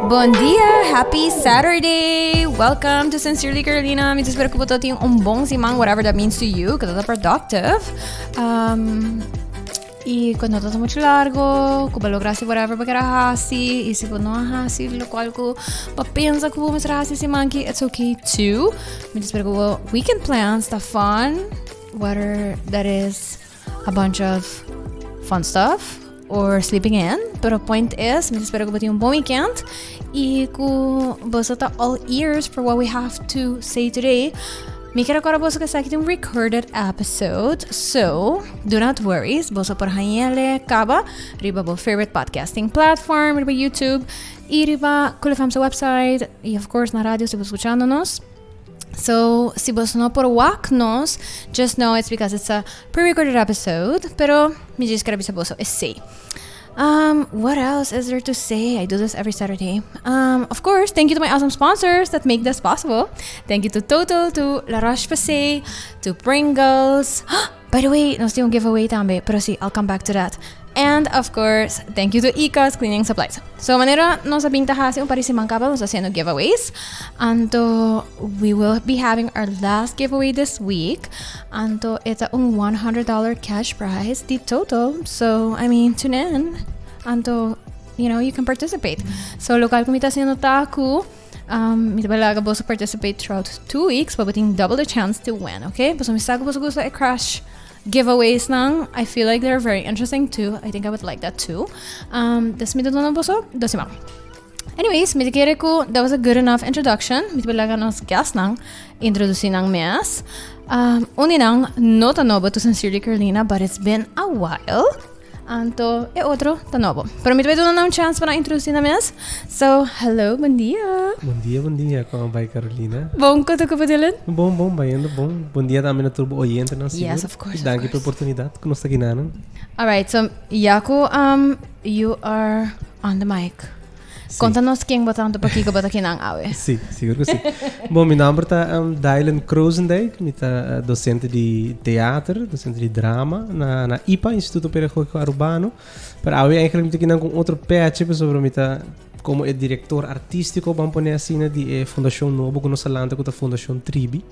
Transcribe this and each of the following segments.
Bon dia, happy Saturday! Welcome to Sincerely Carolina. Mi ta spera ku bo tin un bon siman, whatever that means to you, ku ta productive. I ku no ta mucho largo, ku bo logra hasi whatever bo kere hasi, i si bo no a hasi lokual ku bo pensa ku bo mester hasi siman aki, it's okay too. Mi ta spera ku bo weekend plans ta fun, whether that is a bunch of fun stuff or sleeping in. Pero point is, mi ta spera ku bo tin un bon weekend i ku boso ta all ears for what we have to say today. Mi quiero recorda boso que esaki ta un recorded episode, so do not worry, boso por hañele caba riba bo favorite podcasting platform, riba YouTube y riba Cool FM's website y of course na radio si bo escuchando nos. So, si boso no por wak nos, just know it's because it's a pre-recorded episode, pero mi djis quier bisa boso esey. What else is there to say? I do this every Saturday. Of course, thank you to my awesome sponsors that make this possible. Thank you to Total, to La Roche-Posay, to Pringles. By the way, nos tin un giveaway tambe, pero sí, I'll come back to that. And of course, thank you to Icas Cleaning Supplies. So manera nos a bin ta hasi un par di siman kaba, nos ta haciendo giveaways. Anto we will be having our last giveaway this week. Anto e ta un $100 cash prize di Total. So, I mean, tune in. Anto, you can participate. So, local ku mi ta haciendo ta ku mi ta laga boso participate throughout 2 weeks, pa bo tin double the chance to win, okay? Paso mi sa ku boso gusta e cash giveaways nan. I feel like they're very interesting too. I think I would like that too. Dus mi ta duna boso 2 siman. Anyways, mi ta kere ku that was a good enough introduction. Mi ta laga nos guest nan introduci nan mes. Un di nan no ta nobo to Sincerely Carolina, but it's been a while. Anto e otro ta nobo. Pero mi ta duna nan un chance pa introduci nan mes. So, hello, bon dia. Bon dia, bon dia. Con ta bay, Carolina? Bon, con ta cu Dylan? Bon, bon, bayendo bon. Bon dia tambe na tur oyente nan. Yes, of course. Dank je of pa e oportunidad cu nos ta aki nan. All right, so Jaco, you are on the mic. Conta nos ken bo ta anto pakico bo ta akinan awe. Si, sigur cu si. Bon, mi nomber ta Dylan Krozendijk. Mi ta docente di teater, docente di drama na IPA, Instituto Pedagogico Arubano. Pero awe eigenlijk mi ta akinan cu otro petje, pasobra mi ta como e director artistico, ban pone asina, di e fundacion nobo cu nos a lanta, cu ta Fundacion Tribi.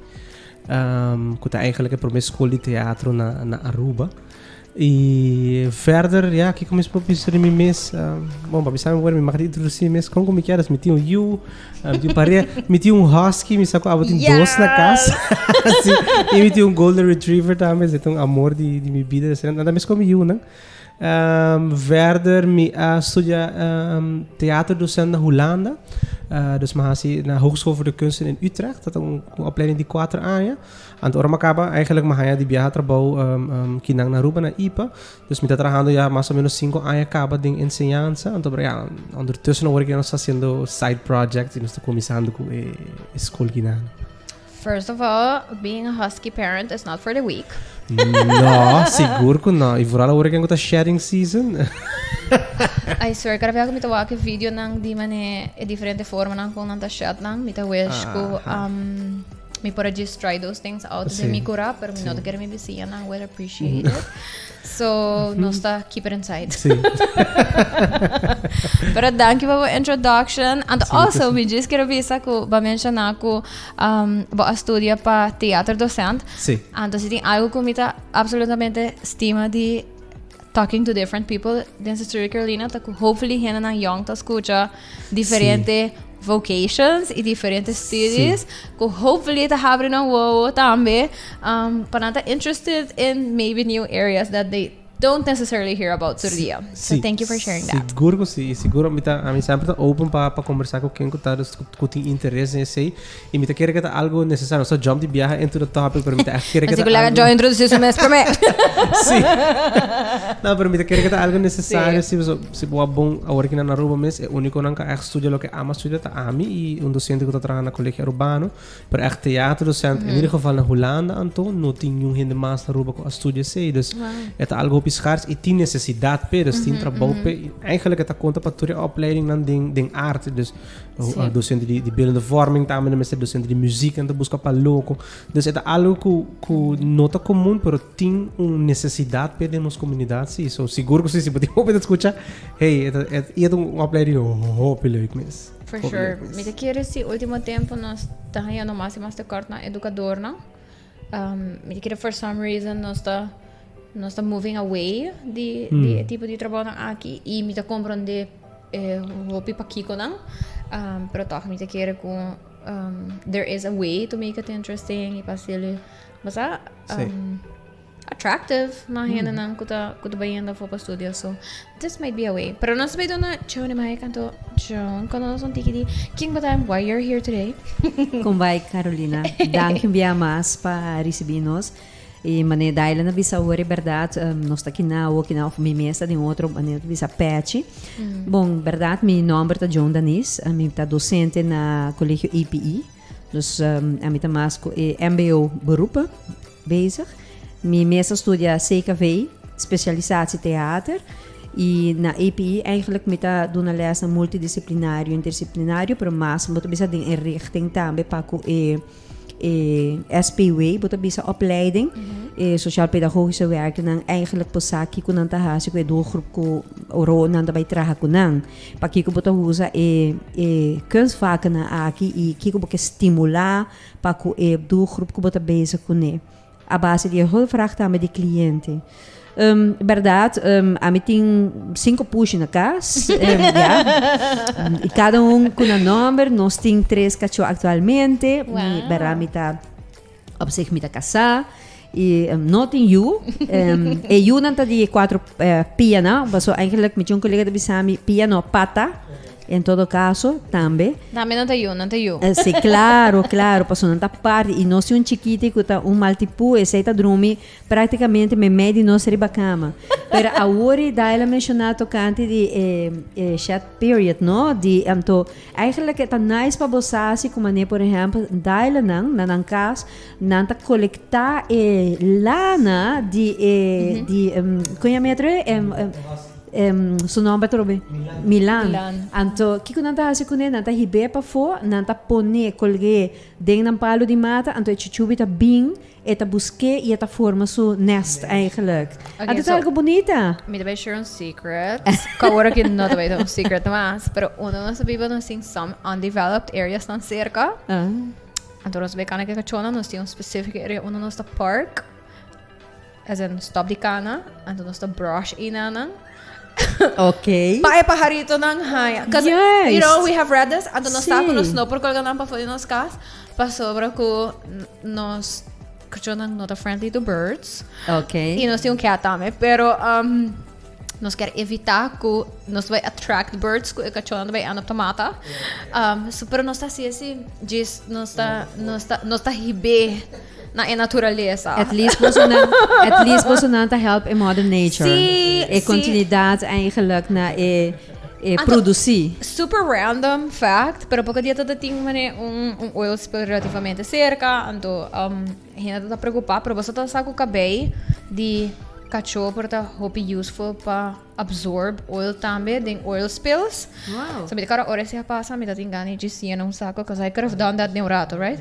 Cu ta eigenlijk e prome school di teatro na Aruba. Y verder, ja, kico mi por bisa di mi mes? Bon, pa bisa mi mi mag di introduci mi mes con mi kier. Mi tin un yiu, mi tin un pareha, mi tin un husky, mi sa cu abo tin dos na cas. Si, y mi tin un golden retriever tambe, esey ta un amor di mi bida. Nan ta mes con mi yiunan. Verder, mi a studia theaterdocent na Hulanda. Dus mi a haci na Hogeschool voor de Kunsten in Utrecht. Dat ta un opleiding di 4 aña. Anto ora mi a caba, eigenlijk mi a haya di biaha trabou kinan na Aruba na IPA. Dus mi ta trahando ya mas o menos 5 aña caba den enseñansa. Anto pero ja, ondertussen awor cu nos ta haciendo side projects y nos ta cuminsando cu e school kinan. First of all, being a husky parent is not for the weak. No, sigur cu no. Y vooral awor cu ta shedding season. I swear, cada vez cu mi ta wak video nan di mane e diferente forma nan con nan ta shed nan, mi ta wish cu mi por just try those things out den mi cura, pero mi no ta kere mi bisiña nan will appreciate it. So, nos ta keep it inside. Pero dank je pa e introduction. And also, mi just kier bisa cu bo a menciona cu bo a studia pa theaterdocent. Anto si tin algo cu mi ta absolutamente stima di talking to different people den Sincerely Carolina, ta cu hopefully hende nan young ta scucha diferente vocations y diferente studies cu hopefully ta habri nan wowo tambe pa nan ta interested in maybe new areas that they don't necessarily hear about tur dia. So thank you for sharing that. Sigur cu si, sigur mi ta, ami semper ta open pa conversa cu ken cu ta dus cu tin interes den esey y mi ta kere cu ta algo necesario. No sa jump di biaha into the topic, pero mi ta echt kere cu Así ta cu laga algo Joy introduci su mes prome. Si. No, pero mi ta kere cu ta algo necesario. Si, so, si bo a bon awor aki na Aruba mes, e uniconan cu echt studia loke ama studia ta ami y un docente cu ta traha na Colegio Arubano. Pero echt theaterdocent, in ieder geval na Hulanda anto, no tin niun hende mas na Aruba cu a studia esey. Dus e ta algo hopi schaars y tin necesidad p'e, dus tin trabou p'e. Y eigenlijk e ta conta pa tur e opleidingnan den arte. Dus docente di beeldende vorming tambe nan mester, docente di muziek nan ta busca pa loco. Dus e ta algo cu no ta comun, pero tin un necesidad p'e den nos comunidad si. So sigur cu si, si bo tin hopi ta scucha, hey, e ta, e ta un opleiding hopi leuk mes. For sure. Mi ta kere si ultimo tempo nos ta hañando mas y mas tekort na educadornan. Mi ta kere for some reason nos ta nos ta moving away di di e tipo di trabounan aki y mi ta comprende e hopi pakikonan. Pero toch mi ta kere ku there is a way to make it interesting y pa haci'el basa attractive na hendenan ku ta ku ta bayendo afó pa studia so this might be a way. Pero nos ta bay duna Joan e mic anto Joan konta nos un tiki di ken bo ta and why you're here today. Kon bai Carolina, danki un bia mas pa risibi nos. I manera Dylan a bisa awor e bèrdat nos ta kina awor kina òf mi mes ta den otro manera ta bisa pèchi. Bon bèrdat mi nòmber ta Joan Danis mi ta dosente na Kolegio EPI dus ami ta mas ku e mbo beroepen bezig. Mi mes a studia CKV spesialisatie theater i na EPI eigenlijk mi ta duna lès na multidisiplinario interdisiplinario pero mas bo ta bisa den e richting tambe pa ku e E SPW, bo ta bisa opleiding, e sociaal pedagogische werkennan eigenlijk por sa kiko nan ta hasi ku e doelgroep ku oro nan ta bai traha ku nan. Pakiko bo ta usa e e kunstvakennan aki i kiko bo ke stimulá pa ku e doelgroep ku bo ta bezig kuné. A base di e hulpvraag tambe di cliente. Berdad, ami tin cinco pushi na cas. Ya. Y cada un cu nan nomber. Nos tin tres cacho actualmente. Wow. Mi, berdad, mi ta, op zich mi ta casá. Y no tin yu. E yunan ta di cuatro pianan. Paso eigenlijk mi tin un colega ta bisa mi pia no, pata. En todo caso, tambe. Tambe nan ta yu, nan ta yu. Si, claro, claro, pasobra nan ta parti. Y nos tin un chikiti cu ta un maltipú, esey ta drumi practicamente memey di nos riba cama. Pero awor y Daila menciona tocante di e, e shed period, no? Di, anto, eigenlijk e ta nice pa bo sa si cu mane, por ehempel, Daila nan, na nan cas, nan ta colecta e lana di e, di, con yama e otro? Su nomber atrobe? Milan. Milan. Anto, kiko nan ta hasi kuné? Nan ta hib'é pafó, nan ta pon'é, kolg'é den nan palu di mata, anto e chuchubi ta bin, e ta busk'é i e ta forma su nest eigenlijk. Okay, Anto ta so, algo bunita. Mi ta bai share un secret. Ku awor aki no ta bai ta un secret mas, pero unda nos ta biba nos tin some undeveloped areas nan serka. Ah. Anto nos bai kana ku e kachónan, nos tin un specific area unda nos ta park. As in stop di cana, anto nos ta brush enanan. Ok. Pa e pajaritonan haña. Cause, Juist. you know, we have read this. Anto nos ta Sí. cu nos no por colga nan pafó di nos cas. Pasobra cu nos cachonan no ta friendly to birds. Ok. Y nos tin un cat tambe. Pero nos kier evita cu nos bay attract birds cu e cachonan ta bay end up ta mata. So, pero nos ta haci así. Djis nos ta, nos ta, nos ta hib'é. Na e naturalesa. At least bosonan, at least bosonan ta help e mother nature. Sí, E sí. continuidad eigenlijk na e, e Anto- produci. Super random fact, pero poco dia tata tin mane un, un oil spill relativamente cerca, anto um, hende ta preocupa, pero boso ta sa cu cabey di cacho por ta hopi useful pa absorb oil tambe den oil spills. Wow. So mi ta cara ora esei a pasa, mi ta tin gana di djis yena un saco, cause I could have done that den un rato, right?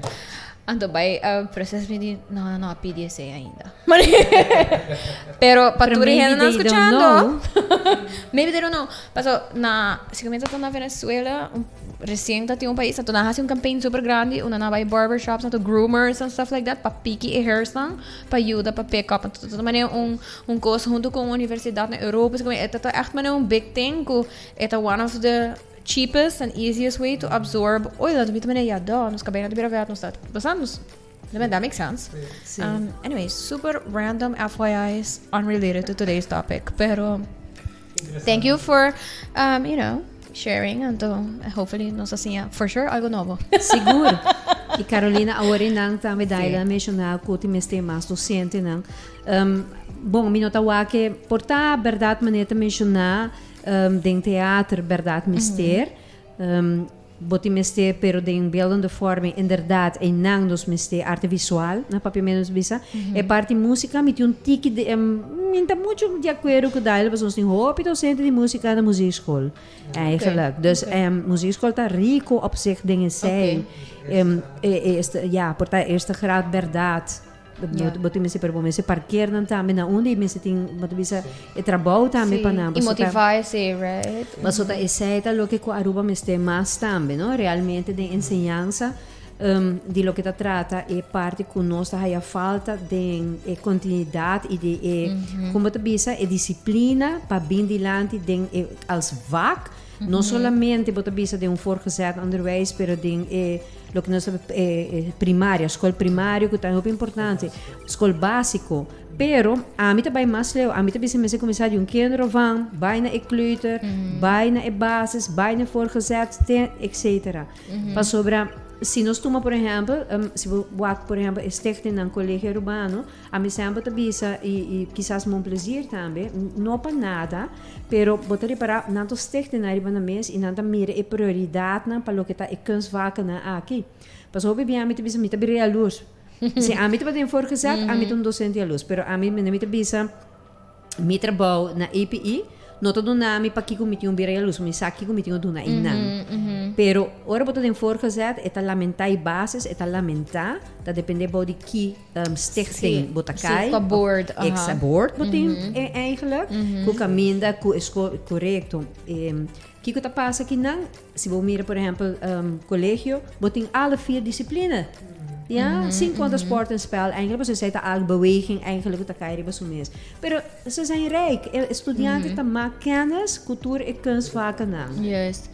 Anto bai proces mi di, no, no, no a pidi esei ainda. Pero pa Pero tur e maybe hendenan they don't scuchando, know. maybe they don't know. Paso na, si comienza ta na Venezuela, un, recien ta tin un pais, anto nan haci un campaign super grandi, unda nan bai barbershops, anto groomers and stuff like that, pa piki e hairs nan, pa yuda pa pick up. Anto ta manera un, un cos hunto cu un universidad na Europa, e ta echt manera un big thing cu e ta one of the cheapest and easiest way to absorb oil. Anto mi ta manera, ja duh, nos cabei no ta bira vet, nos ta, basta nos, that makes sense. Sí. Anyway, super random FYI's unrelated to today's topic, pero thank you for, you know, sharing. Anto hopefully nos a siña for sure algo nobo. Sigur. Y Carolina, awor e nan tambe Daila a menciona cu tin mester mas docentenan. Bon, mi no ta wak e por ta berdad manera ta menciona Den teater berdad mester. Bo tin mester pero den beeldende vorming inderdaad einan nos mester arte visual na papiamento nos bisa. E parti musica mi tin un tiki di mi ta mucho di acuerdo cu Daila pasobra nos tin hopi docente di musica na muziekschool eigenlijk. Dus muziekschool ta rico op zich den esey. Ya por ta eerste graad berdad. Bo tin mester, pero bo mester parkeer nan tambe na unda y mester tin, bo ta bisa, e trabou tambe pa nan. Y motiva esey, right? Pasobra ta esey ta loke cu Aruba mester mas tambe, no? Realmente den enseñansa di loke ta trata e parti cu nos ta haya falta den e continuidad y di e, con bo ta bisa, e disciplina pa bin dilanti den e als vak. No solamente bo ta bisa den un voortgezet onderwijs, pero den e loke nos ta e primaria, skol primario ku ta hopi importante, skol básiko. Pero ami ta bai mas leu, ami ta bisa mester kuminsá di un kinderopvang, bai na e kleuter, bai na e basis, bai na e voortgezet, te etcetera. Pasobra si nos tuma por ehèmpel, si bo wak por ehèmpel e stichtingnan Colegio Arubano, Ami semper ta bisa y y kisas mon plezier tambe, no pa nada, pero bo ta ripara nan ta sticht nan riba nan mes y nan ta mira e prioridadnan pa loke ta e kunstvakennan aki. Pasobra hopi bia ami ta bisa mi ta bira jaloers. Si ami tabata den voorgezet, ami ta un docente jaloers, pero ami mi ta bisa Mi trabou na APE no ta duna mi pakiko mi tin un bira yalus, mi sa kiko mi tin un duna einan. Pero ora bo ta den voorgezet, e ta lamentá e basis, e ta lamentá, ta dependé bou di ki stichting bo ta kai. Sí, qua board. Exa board bo tin eigenlijk, ku kaminda ku e skol, korekto. Kiko ta pasa akinan? Si bo mira por ehempel colegio, bo tin alle vier disciplina. Ja, sin conta sport en spel eigenlijk, pasobra esei ta algo beweging eigenlijk ku ta kai riba su mes. Pero ze zijn rijk, e studiante ta mak kennis ku tur e kunstvakennan. Juist.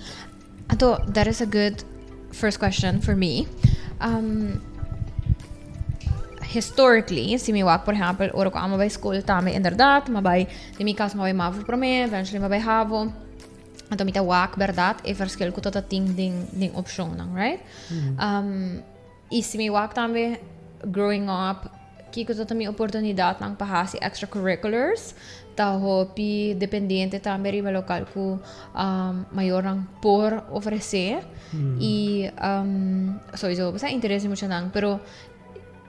Anto, that is a good first question for me. Um, historically, si mi wak por ehempel, ora ku amo bai school tambe inderdaad, ma bai, den mi cas ma bai mavo prome, eventually ma bai havo. Anto mi ta wak berdad e verschil ku ta ta tin den den opshonnan, right? Um, i si mi wak tambe growing up, kiko ta ta mi oportunidatnan pa hasi extracurriculars, ta hopi dependiente tambe riba lokal ku um, mayornan por ofresé. I um, sowieso, bo sa interes di muchanan, pero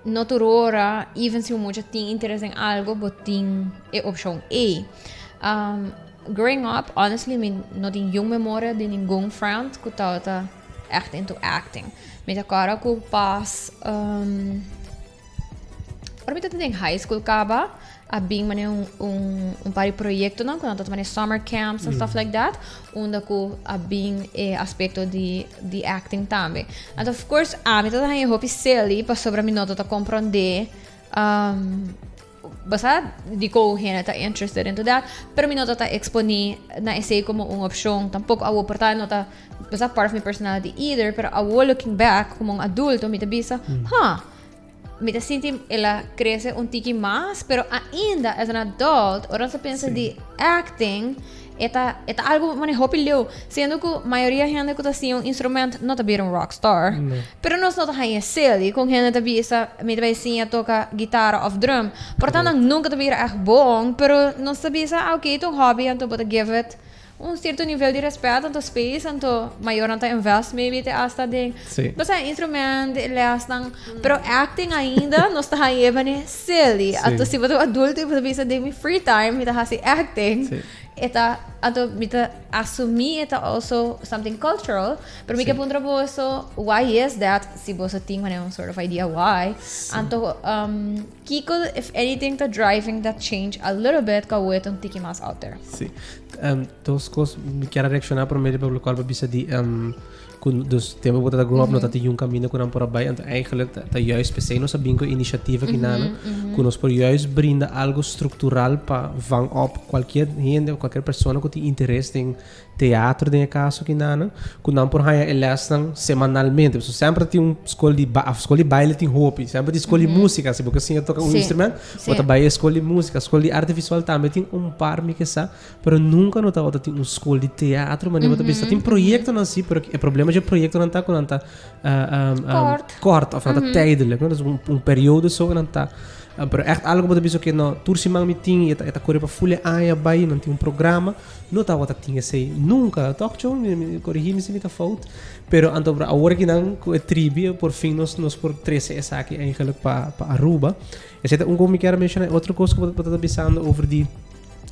no tur ora, even si un mucha tin interes den algo, bo tin e opshon ei. Um, growing up, honestly, mi no tin jong memoria di ningun friend ku tabata echt into acting. Mi ta kòrda ku pas, um, ora mi tabata den high school kaba, a bin manera un, un, un par di proyectonan ku nan tabata manera summer camps and stuff like that, unda ku a bin e aspecto di, di acting tambe. And of course, ami tabata haña hopi silly pasobra mi no tabata comprende, um, basa dikon hende ta interested into that, pero mi no tabata exponi na esei como un opcion tampoco. Awo por ta no ta, basa part of mi personality either, pero awo looking back como un adulto mi ta bisa, huh, Mi ta sinti el a crece un tiki mas, pero ainda as an adult, ora nos ta pensa di acting, e ta, e ta algo mane hopi leu. Siendo cu mayoria hende cu ta siña un instrument no ta bira un rockstar. No. Pero nos no ta haña silly con hende ta bisa mi ta bay siña toca guitara of drum. Por ta nan nunca ta bira echt bon, pero nos ta bisa, ah, ok, ta un hobby, anto bo ta give it un cierto nivel di respet anto space anto mayornan ta invest maybe te hasta den Sí. bo sa instrument e lesnan pero acting ainda nos ta hañ'e bane silly Sí. anto si bo ta un adulto y bo ta bisa den mi free time mi ta haci acting Sí. e ta anto mi ta asumi e ta also something cultural pero mi Sí. ke puntra boso why is that si boso tin manera un sort of idea why anto um, kiko if anything ta driving that change a little bit ku awor e ta un tiki mas out there. Sí. Um, dos cos mi kier a reacciona prome riba locual bo bisa di um, cu dus tempo bo ta grow up no ta tin un camino cu nan por a bay anto eigenlijk ta, ta juist pesey nos a bin cu iniciativa ki nana cu nos por juist brinda algo structural pa vang op cualkier hende of cualkier persona cu tin interes den teatro den e caso ki nana cu nan por haya e lesnan semanalmente pasobra semper tin un school di ba school di baile tin hopi semper tin school di musica si bo ke siña toca un instrument bo ta bay e school di musica school di arte visual tambe tin un par mi ke sa pero nunca no tabata tin un school di teatro manera bo ta bisa tin proyectonan si pero e problema dje proyectonan ta cu nan ta Kort. kort of nan ta tijdelijk no dus un periodo so nan ta pero echt algo bo ta bisa oke no tur siman mi tin y e ta core pa ful e aña bay nan tin un programa No tabata tin esei nunca, toch John? Mi, mi, corrigi mi si mi ta fout. Pero anto awor aki nan cu e tribi, por fin nos, nos por trece esaki eigenlijk pa, pa Aruba. Esei ta un cosa mi kier menciona. Otro cosa cu bo ta bisando over di,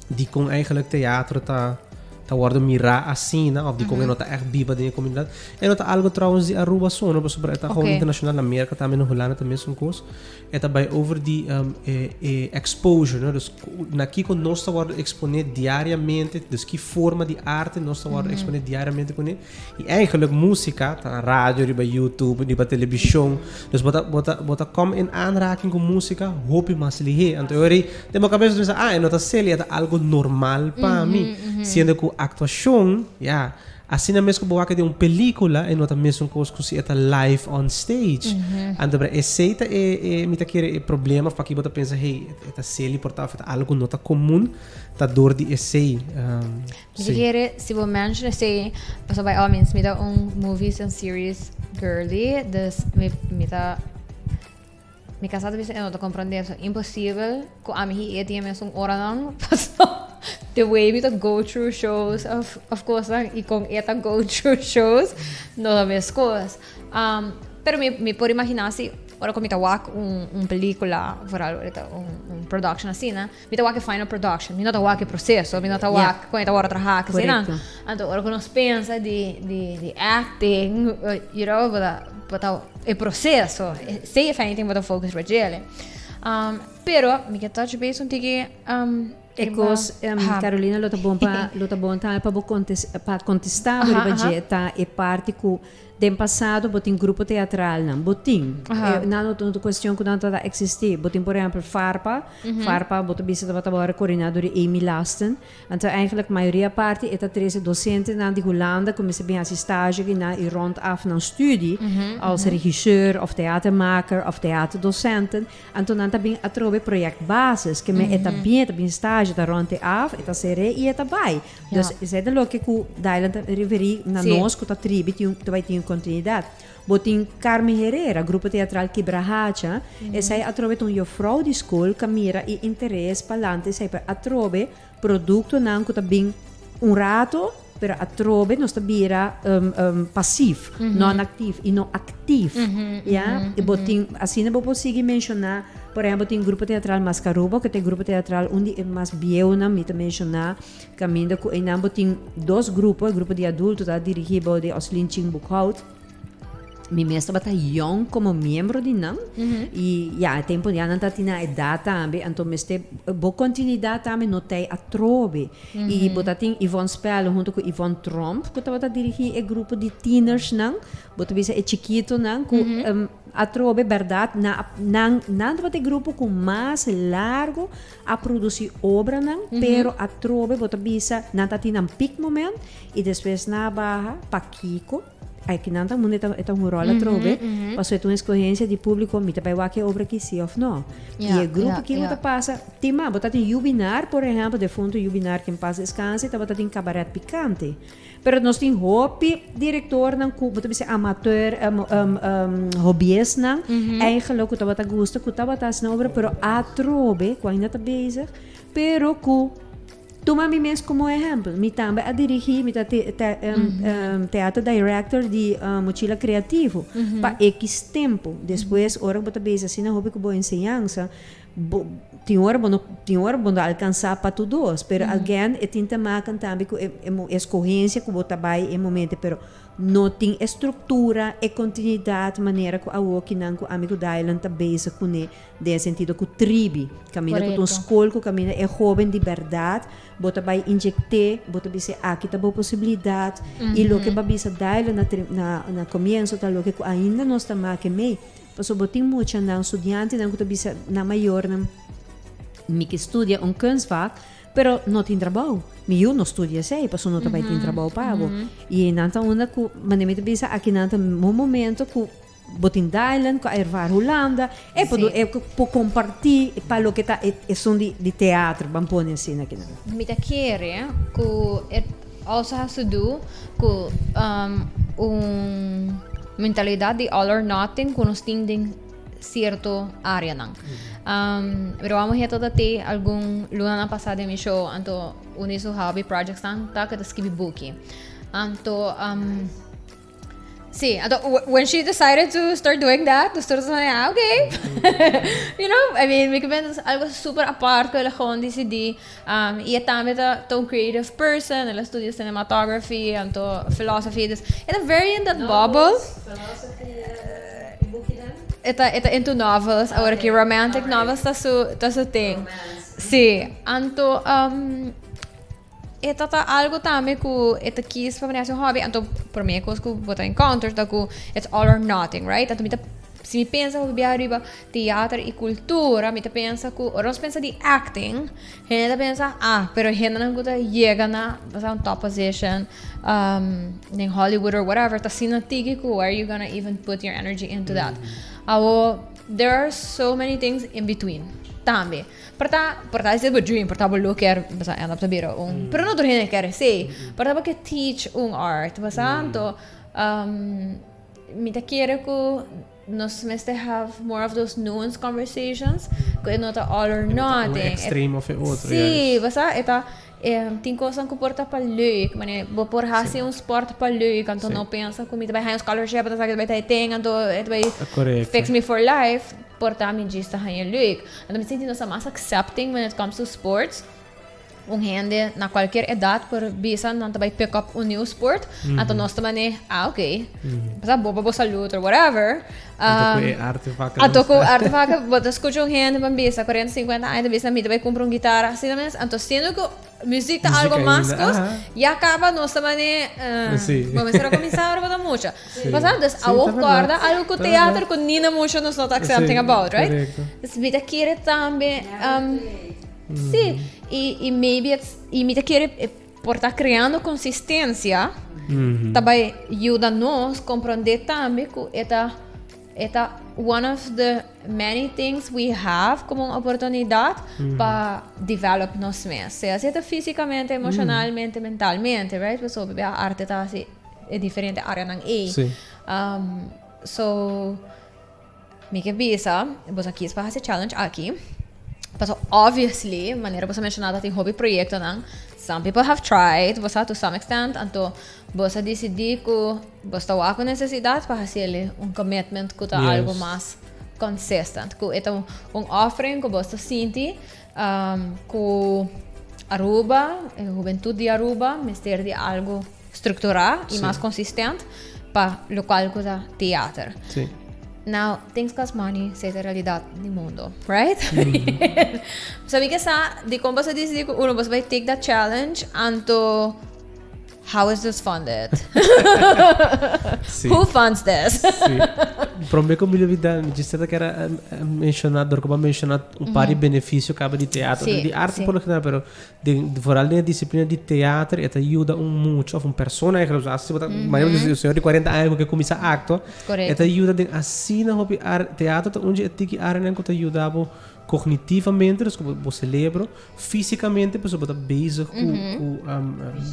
di con eigenlijk teatro ta, ta wòrdu mirá asina òf dikon e no ta ègt biba den e komunidat. E no ta algu trouwens di Aruba so no, pasobra e ta gewoon internashonal, na Merka tambe, na Hulanda ta mesun kos. E ta bai over di e e exposure no, dus na kiko nos ta wòrdu eksponé diariamente, dus ki forma di arte nos ta wòrdu eksponé diariamente kuné. I eigenlijk músika ta na radio, riba YouTube, riba televishon. Dus bo ta bo ta bo ta kom in aanraking ku músika hopi mas lihé. Anto e ora ei den bo kabes bo ta pensa, ah e no ta seli, e ta algu normal pa mi. Siendo ku aktuashon, ya, asina mes ku bo wak den un pelíkula e no ta mesun kos ku si e ta live on stage. Anto bra esei ta e e mi ta kere e problema of paki bo ta pensa, hey, e ta seli por ta of e ta algu ku no ta komun, ta dor di esei. Mi ta kere si bo mention esei, pasobra by all means mi ta un movies and series girly, dus mi mi ta mi casa ta bisa e no ta comprende so imposibel cu ami hi e tin e mesun oranan paso the way mi ta go through shows of of cosnan y con e ta go through shows no ta mescos. Pero mi mi por imagina si ora cu mi ta wak un un pelicula vooral ora ta un un production asina. Mi ta wak e final production, mi no ta wak e proceso, mi no ta wak kon e ta wòrdu traha, ke asina. Anto ora ku nos pensa di di di acting, you know, bo ta bo ta e proceso, esei if anything bo ta focus riba djele. Pero mi ke touch base un tiki E kos, Carolina, lo ta bon pa lo ta bon tambe pa bo pa kontestá bo riba dje ta e parti ku Den pasado bo tin grupo teatralnan, bo tin. Nan no ta cuestion cu nan ta existi. Bo tin por ehempel Farpa, Farpa bo ta bisa tabata worde coordina door di Amy Lasten. Anto eigenlijk mayoria parti e ta trece docentenan di Hulanda cu mester bin haci stage aki nan y rond af nan studie als regisseur of theatermaker of theaterdocenten. Anto nan ta bin atrobe projectbasis, ke men e ta bin, e ta bin stage, e ta rond e af, e ta sere y e ta bay. Dus esei ta loke ku Dylan ta referí na nos ku ta tribi tin ta bai tin un kontinuidat. Bo tin Carmen Herrera, grupo teatral Kibrahacha, esei atrobe ta un jufrou di skol ku a mira e interes palante esei pero atrobe produktonan ku ta bin un rato pero atrobe nos ta bira pasief, non-actief i no aktief, ya. I bo tin asina bo por sigui menshoná. Por ehempel tin grupo teatral Mascarubo ku ta e grupo teatral un di e mas bieunan mi ta menshoná. Kaminda ku einan bo tin dos grupo, e grupo di adulto ta dirigí bou di Oslin Chin Boekhout. Mi mes tabata yong komo miembro di nan. I ya, e tempu ya nan ta tin nan edat tambe, anto mester bo kontinuidat tambe no ta ei atrobe. I bo ta tin Yvonne Spelle huntu ku Yvonne Tromp ku tabata dirigí e grupo di tienersnan, bo ta bisa e chikitonan ku atrobe bèrdat nan nan tabata e grupo ku mas largu A produci obranan, pero atrobe bo ta bisa nan ta tin nan peak moment y despues nan a baha. Pakico? Aki nan ta munde e ta un rol atrobe, pasobra e ta un escogencia di publico, mi ta bay wak e obra aki si of no. Y e grupo kico ta pasa, tin mas, bo ta tin Jubinar por ehempel, defunto Jubinar ken pas descanse, tabata tin Cabaret Picante. Pero nos tin hopi directornan cu bo ta bisa amateur, hobbyistnan, eigenlijk cu tabata gusta, cu tabata haci nan obra, pero atrobe, cu ainda ta bezig, pero cu tuma mi mes como ehempel, mi tambe a dirigi, mi ta theater director di Mochila Creativo pa X tempo. Despues ora cu bo ta bezig asina hopi cu bo enseñansa, Bo tin ora bo no tin ora bo no alcansa pa tur dos, pero again e tin te maken tambe cu e e escogencia cu bo ta bay e momento, pero no tin e structura, e continuidad manera cu awokinan cu ami cu Dylan ta bezig cune den e sentido cu tribi, caminda cu ta un scol cu caminda e hoben di berdad bo ta bay inyecte, bo ta bisa aki ta bo posibilidad y loke bo a bisa Dylan na na na comienzo ta loke cu ainda nos ta make mey. Pasobra bo tin muchanan, studiantenan ku ta bisa nan mayornan, Mi ke studia un kunstvak, pero no tin trabou. Mi yu no studia esei, pasobra no ta bai tin trabou pa bo. I nan ta unda ku, manera mi ta bisa, aki nan ta un momento ku bo tin Dylan ku a ervaar Hulanda, e por e por kompartí pa loke ta esun di teatro, ban pone asina akinan. Mi ta kere ku e also has to do ku un mentalidad di all or nothing ku nos tin den cierto areanan. Pero vamos a ta te algun lunanan pasá den mi show, anto un di su hobby projects nan ta ku ta skibi buki. Anto. Sí, anto when she decided to start doing that, dus tur ah, okay. I mean, mi ben algo super apart ku el a gewoon decidí. I e tambe ta ta un creative person, el a studia cinematography, anto philosophy, dus e ta very in that bubble. Philosophy, e bukinan? E ta into novels, awor aki romantic novels ta su thing. Romance. Sí, anto e ta ta algo tambe ku e ta kies pa hasi un hobby, anto promé kos ku bo ta encounter ta ku it's all or nothing, right? Anto mi ta, si mi pensa hopi bia riba teater i kultura, mi ta pensa ku ora nos pensa di acting, hende ta pensa, ah, pero hendenan ku ta yega na basa un top position den Hollywood or whatever ta asina tiki ku where you gonna even put your energy into that? Awo, there are so many things in between tambe. Por ta esei bo dream, por ta bo lo kier basa end up ta bira un, pero no tur hende kier esei. Por ta bo ke teach un art, basa anto mi ta kere ku nos mester have more of those nuanced conversations, ku e no ta all or Un nothing. Extremo of e otro. Sí, basa e ta tin kosnan ku por ta pa leuk, manera bo por hasi un sport pa leuk, anto no pensa ku mi ta bai haña un scholarship, anto esaki ta bai ta e ting, anto e ta bai fix me for life. Por ta mi djis ta haña leuk. Anto mi sinti nos ta mas accepting when it comes to sports. Un hende na cualkier edad por bisa nan ta bai pick up un new sport. Anto nos ta mane, ah, ok. Basa bo pa bo salud or whatever. Anto ku e artefact. Anto ku artefact, bo ta scucha un hende pan bisa 40, 50 aña ta bisa mi ta bai cumpra un guitarra asina mes. Anto siendo ku muziek ta algo mas kos, ya kaba nos ta mane, bo mester a kuminsá ora bo ta mucha. Pasá? Dus awor kòrda algo ku teater ku nina mucha nos no ta accepting about, right? Dus mi ta kere tambe, sí, i maybe it's, i mi ta kere por ta kreando konsistensia ta bai yuda nos komprondé tambe ku e ta e ta one of the many things we have como un oportunidad pa develop nos mes. Sea si ta físicamente, emocionalmente, mentalmente, right? Pasobra bia arte ta hasi e diferente areanan ei. So, mi ke bisa, boso a kies pa hasi challenge aki. Paso obviously, manera boso a menshoná ta tin hopi proyektonan. Some people have tried, boso to some extent, anto boso a disidí ku boso ta wak ku nesesidat pa hasi el un commitment ku ta algo mas consistent. Ku e ta un offering ku boso ta sinti ku Aruba, e hubentut di Aruba mester di algo strukturá i mas konsistent pa lokual ku ta teater. Now, things cost money, esei ta realidat di mundo, right? So mi ke sa dikon boso a disidí ku uno boso bai take that challenge, anto how is this funded? Who funds this? Sí. Promé ku mi lubidá, mi djis ta kere menshoná, dor ku bo a menshoná un par di benefisio kaba di teatro, di arte por lo general, pero den, vooral den e disiplina di teater, e ta yuda un mucha of un persona eigenlijk, so si bo ta, manera bo un señor di 40 aña ku ke kuminsá aktua, e ta yuda den asina hopi ar, teatro ta un dje e tiki areanan ku ta yuda bo kognitivamente, dus ku bo selebro, Físicamente pasobra bo ta bezig ku ku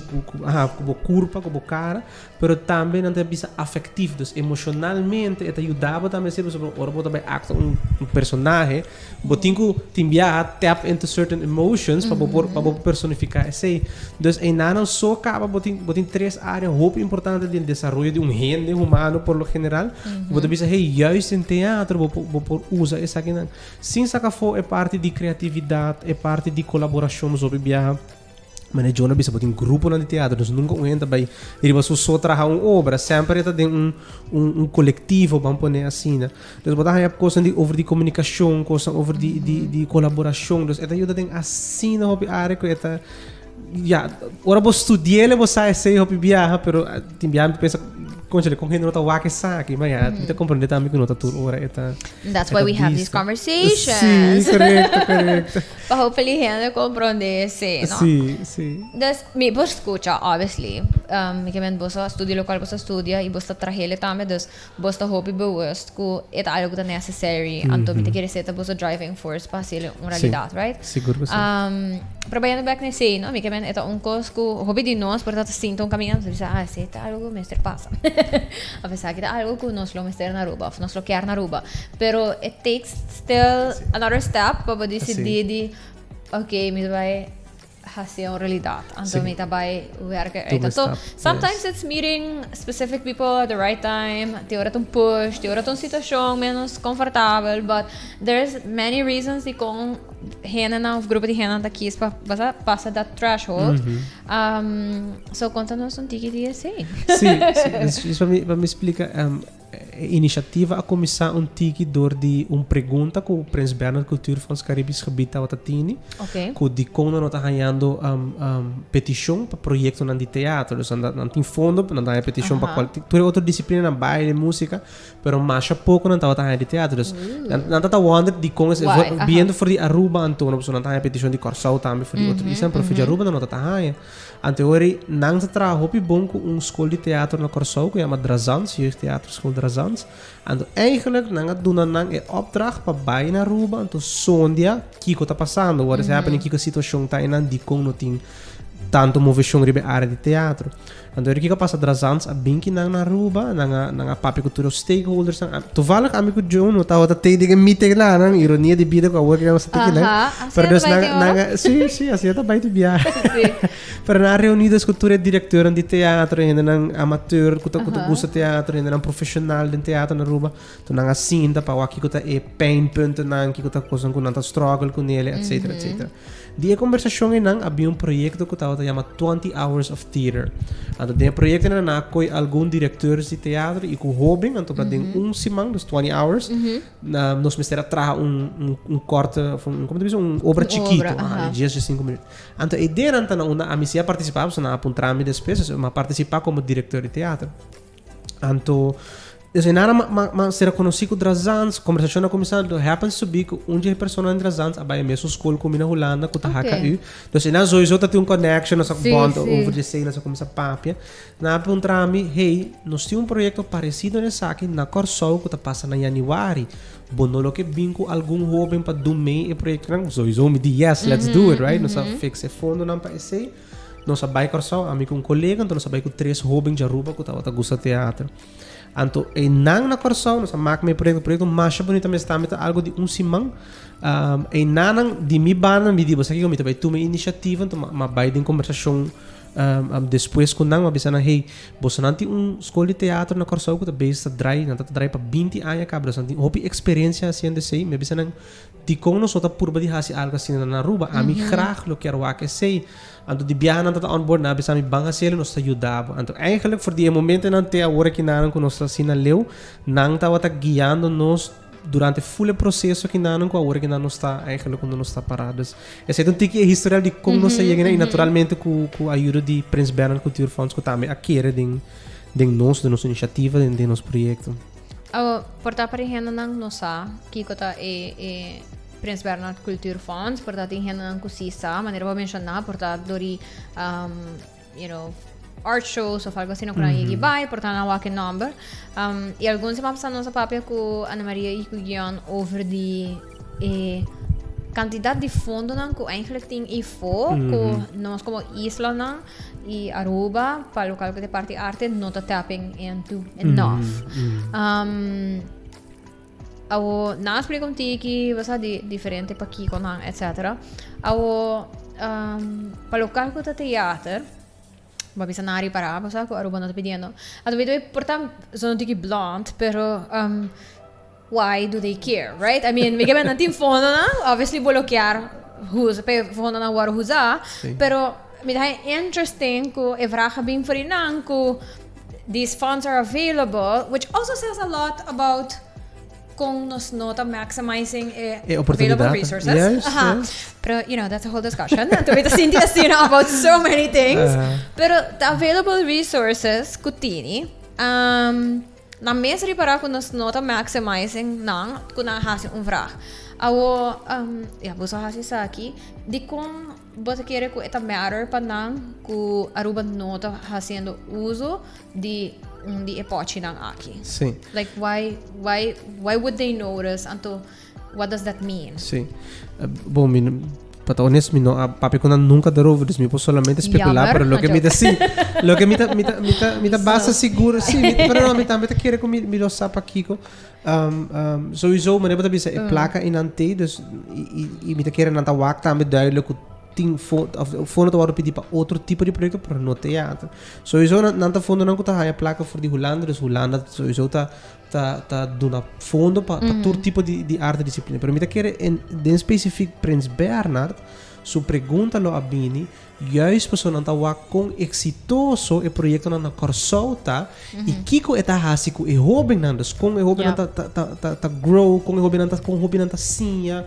ku ku aha ku bo kurpa ku bo kara pero tambe nan ta bisa afektief dus emoshonalmente e ta yuda bo tambe si pasobra ora bo ta bai aktua un un personahe bo tin ku tin biaha tap into certain emotions pa bo por pa bo por personifiká esei dus einan nan so kaba bo tin bo tin tres área hopi importante den desaroyo di un hende humano por lo general bo ta bisa hey juist den teatro bo por bo por usa esakinan. Sin saca afó e parti di creatividad, e parti di colaboracion nos hopi biaha. Mane John a bisa bo tin gruponan di teatro, dus nunca un hende ta bay riba su so traha un obra, semper e ta den un un un colectivo, ban pone asina. Dus bo ta haya cosnan di over di comunicacion, cosnan over di di di colaboracion, dus e ta yuda den asina hopi area cu e ta, ya, ora bo studi'el bo sa esey hopi biaha, pero tin biaha mi ta pensa, Conchale, con hende no ta wak esaki? Ma ya, mi ta comprende tambe cu no ta tur ora e ta. That's why we have these conversations. Sí, correcto, correcto. Pa hopefully hende comprende esey, no? Sí, sí. Dus, mi por scucha, obviously. Mi ke men boso a studia locual boso a studia y boso ta trahele tambe, dus boso ta hopi bewust cu e ta algo cu ta necessary, anto mi ta kere esey ta boso driving force pa haci'el un realidad, right? Sigur cu si. Pero bayendo bek na esey, no, mi ke men e ta un cos cu hopi di nos por ta ta sinta un caminda, nos ta bisa, ah, esey ta algo cu mester pasa. Of esaki ta algo cu nos lo mester na Aruba, of nos lo kier na Aruba. Pero it takes still another step pa bo dicidi di, ok, mi ta bay. haci un realidad. Anto mi ta bay werken uit. Anto sometimes it's meeting specific people at the right time. Te ora ta un push, te ora ta un situacion menos comfortabel, but there's many reasons di con hendenan of grupo di hendenan ta kies pa basa pasa that threshold. So conta nos un tiki di esey. Sí, sí. Dus pa mi splica, E inisiativa a kuminsá un tiki dor di un pregunta ku Prins Bernhard Cultuurfonds Caribisch Gebied tabata tini, ku dikon nan no ta hañando petishon pa proyektonan di teatro. Dus nan nan tin fondo, nan ta haña petishon pa kual tur e otro disiplinanan, baile, músika, pero masha poko nan tabata haña di teatro. Dus nan nan ta ta wonder dikon esei, biendo for di Aruba anto, pasobra nan ta haña petishon di Kòrsou tambe, for di otro islanan, pero for di Aruba nan no ta ta haña. Anteori nan ta traha hopi bon ku un skol di teatro na Kòrsou ku yama Drazans, Jeugdtheaterschool Drazans. Anto eigenlijk nan a duna nan e opdracht pa bai na Aruba anto sondia kiko ta pasando, what is happening, kiko e situashon ta einan, dikon no tin tanto moveshon riba e área di teatro. Anto ora kiko a pasa Drazans a bin ki nan na Aruba, nan a nan a papia ku tur e stakeholders nan. Toevallig ami ku Joe no tabata tei den e meeting nan, nan ironia di bida ku awor ku nos ta tei kinan. Pero dus nan nan a si si asina ta bai di biaha. Pero nan a reuni dus ku tur e direkteurnan di teatro, hendenan amateur ku ta ku ta gusta teatro, hendenan profeshonal den teatro na Aruba. Enton nan a sinta pa wak kiko ta e pijnpuntennan, kiko ta kosnan ku nan ta struggle kunele, etcetera, etcetera. Di e kombersashon einan a bin un proyekto ku tabata yama Twenty Hours of Theater. Anto den e proyekto einan nan a koi algun direkteurs di teatro i ku hóben, anto pa den un siman, dus twenty hours, nos mester a traha un un un korte òf un komo ta bisa un obra chikito, di dies di sinku minüt. Anto e ideanan ta na unda ami si a partisipá, pasobra nan a puntra mi despues, dus mi a partisipá komo direkteur di teatro. Anto, dus nada ma, ma, ma ser conocí cu Drazans, conversacion a cuminsa, anto happens to be cu un di e personanan di Drazans a bay e mesun school cu mi na Hulanda, cu ta HKU. Dus einan sowieso ta tin un connection, nos a bond over di esey, nos a cuminsa papia. Nan a puntra mi, hey, nos tin un proyecto parecido na esaki na Kòrsou cu ta pasa na januari. Bo no lo ke bin cu algun hoben pa dun mee e proyectonan? Sowieso mi di yes, let's do it, right? Nos a fix e fondonan pa esey. Nos a bai Kòrsou, ami ku un kolega, anto nos a bai ku tres hóben dje Aruba ku tabata gusta teatro. Anto einan na Kòrsou nos a mak mi proyekto, proyekto masha bunita mes tambe ta algu di un siman. Einanan di mi banda mi di bo sa kiko mi ta bai tuma e inisiativa, anto m'a bai den kombersashon despues ku nan, m'a bisa nan hey, bosonan tin un skol di teatro na Kòrsou ku ta bezig ta drai, nan ta drai pa binti aña kaba, dus nan tin hopi eksperensia hasiendo esei, mi a bisa nan Dikon nos no ta purba di hasi algu asina na Aruba? Ami graag lo kier wak esei. Anto di biaha nan ta ta on board, nan a bisa mi ban hasiel nos ta yuda bo. Anto eigenlijk for di e momentonan te awor aki nanan ku nos ta asina leu, nan tabata guiando nos durante ful e proseso aki nanan ku awor aki nan nos ta eigenlijk unda nos ta pará. Dus esei ta un tiki e historial di kon nos a yega na i naturalmente ku ku ayudo di Prins Bernhard Cultuurfonds ku tambe a kere den den nos, den nos inisiativa, den nos proyekto. Awo, por ta pa hendenan no sa kiko ta e e Prins Bernhard Cultuurfonds, por ta tin hendenan ku si sa, manera bo a menshoná, por ta dor di you know, art shows of algo asina ku nan yegi bai, por ta nan wak e nòmber. I algun siman pasá nos a papia ku Ana Maria i ku Gion over di e kantidat di fondonan ku eigenlijk tin eifó ku nos komo islanan Y Aruba, pa local cu ta parti arte, no ta tapping into enough. Awo, nan a splica un tiki, basa di diferente pakiconan, etcetera. Awo, pa local cu ta theater, bo a bisa nan a ripara, bo sa cu Aruba no ta pidiendo. Anto mi ta por ta zona un tiki blunt, pero why do they care, right? I mean, mi ke nan tin fondonan, obviously bo lo kier usa pa e fondonan wòrdu usá, pero mi ta haña interesting ku e vraag a bin for di nan ku these funds are available, which also says a lot about kon nos no ta maximizing e E oportunidat. available resources. Aha. Pero, you know, that's a whole discussion. Anto mi ta sinti asina about so many things. Pero the available resources ku tini, Nan mes ripará ku nos no ta maximizing nan ku nan hasi un vrag. Awo, ya, boso a hasi esaki. Dikon bo ta kere ku e ta matter pa nan ku Aruba no ta hasiendo uso di un di e pochinan aki? Sí. Like, why, why, why would they notice? Anto, What does that mean? Sí. Bon, mi, pa ta honesto, mi no a papia con nan nunca daarover, dus mi por solamente specular, Jammer, pero lo que mi ta, sí, lo que mi ta, mi ta, mi ta, mi ta basta seguro, sí, mi, pero no, mi tambe ta kere cu mi, mi lo sa pakico. Sowieso, manera bo ta bisa, e placa einan t'ei, dus, i, i, i mi ta kere nan ta wak tambe duidelijk cu. Tin fondo ta wòrdu pidi pa otro tipo di proyekto, pero no teater. Sowieso nan ta fondonan ku ta haña plaka for di Hulanda, dus Hulanda sowieso ta ta ta duna fondo pa pa tur tipo di di arte disiplina. Pero mi ta kere en den spesifik Prins Bernhard su pregunta lo a bini juist pasobra nan ta wak kon eksitoso e proyektonan na Kòrsou ta i kiko e ta hasi ku e hóbennan. Dus kon e hóbennan ta ta ta ta grow, kon e hóbennan ta kon hóbennan ta siña.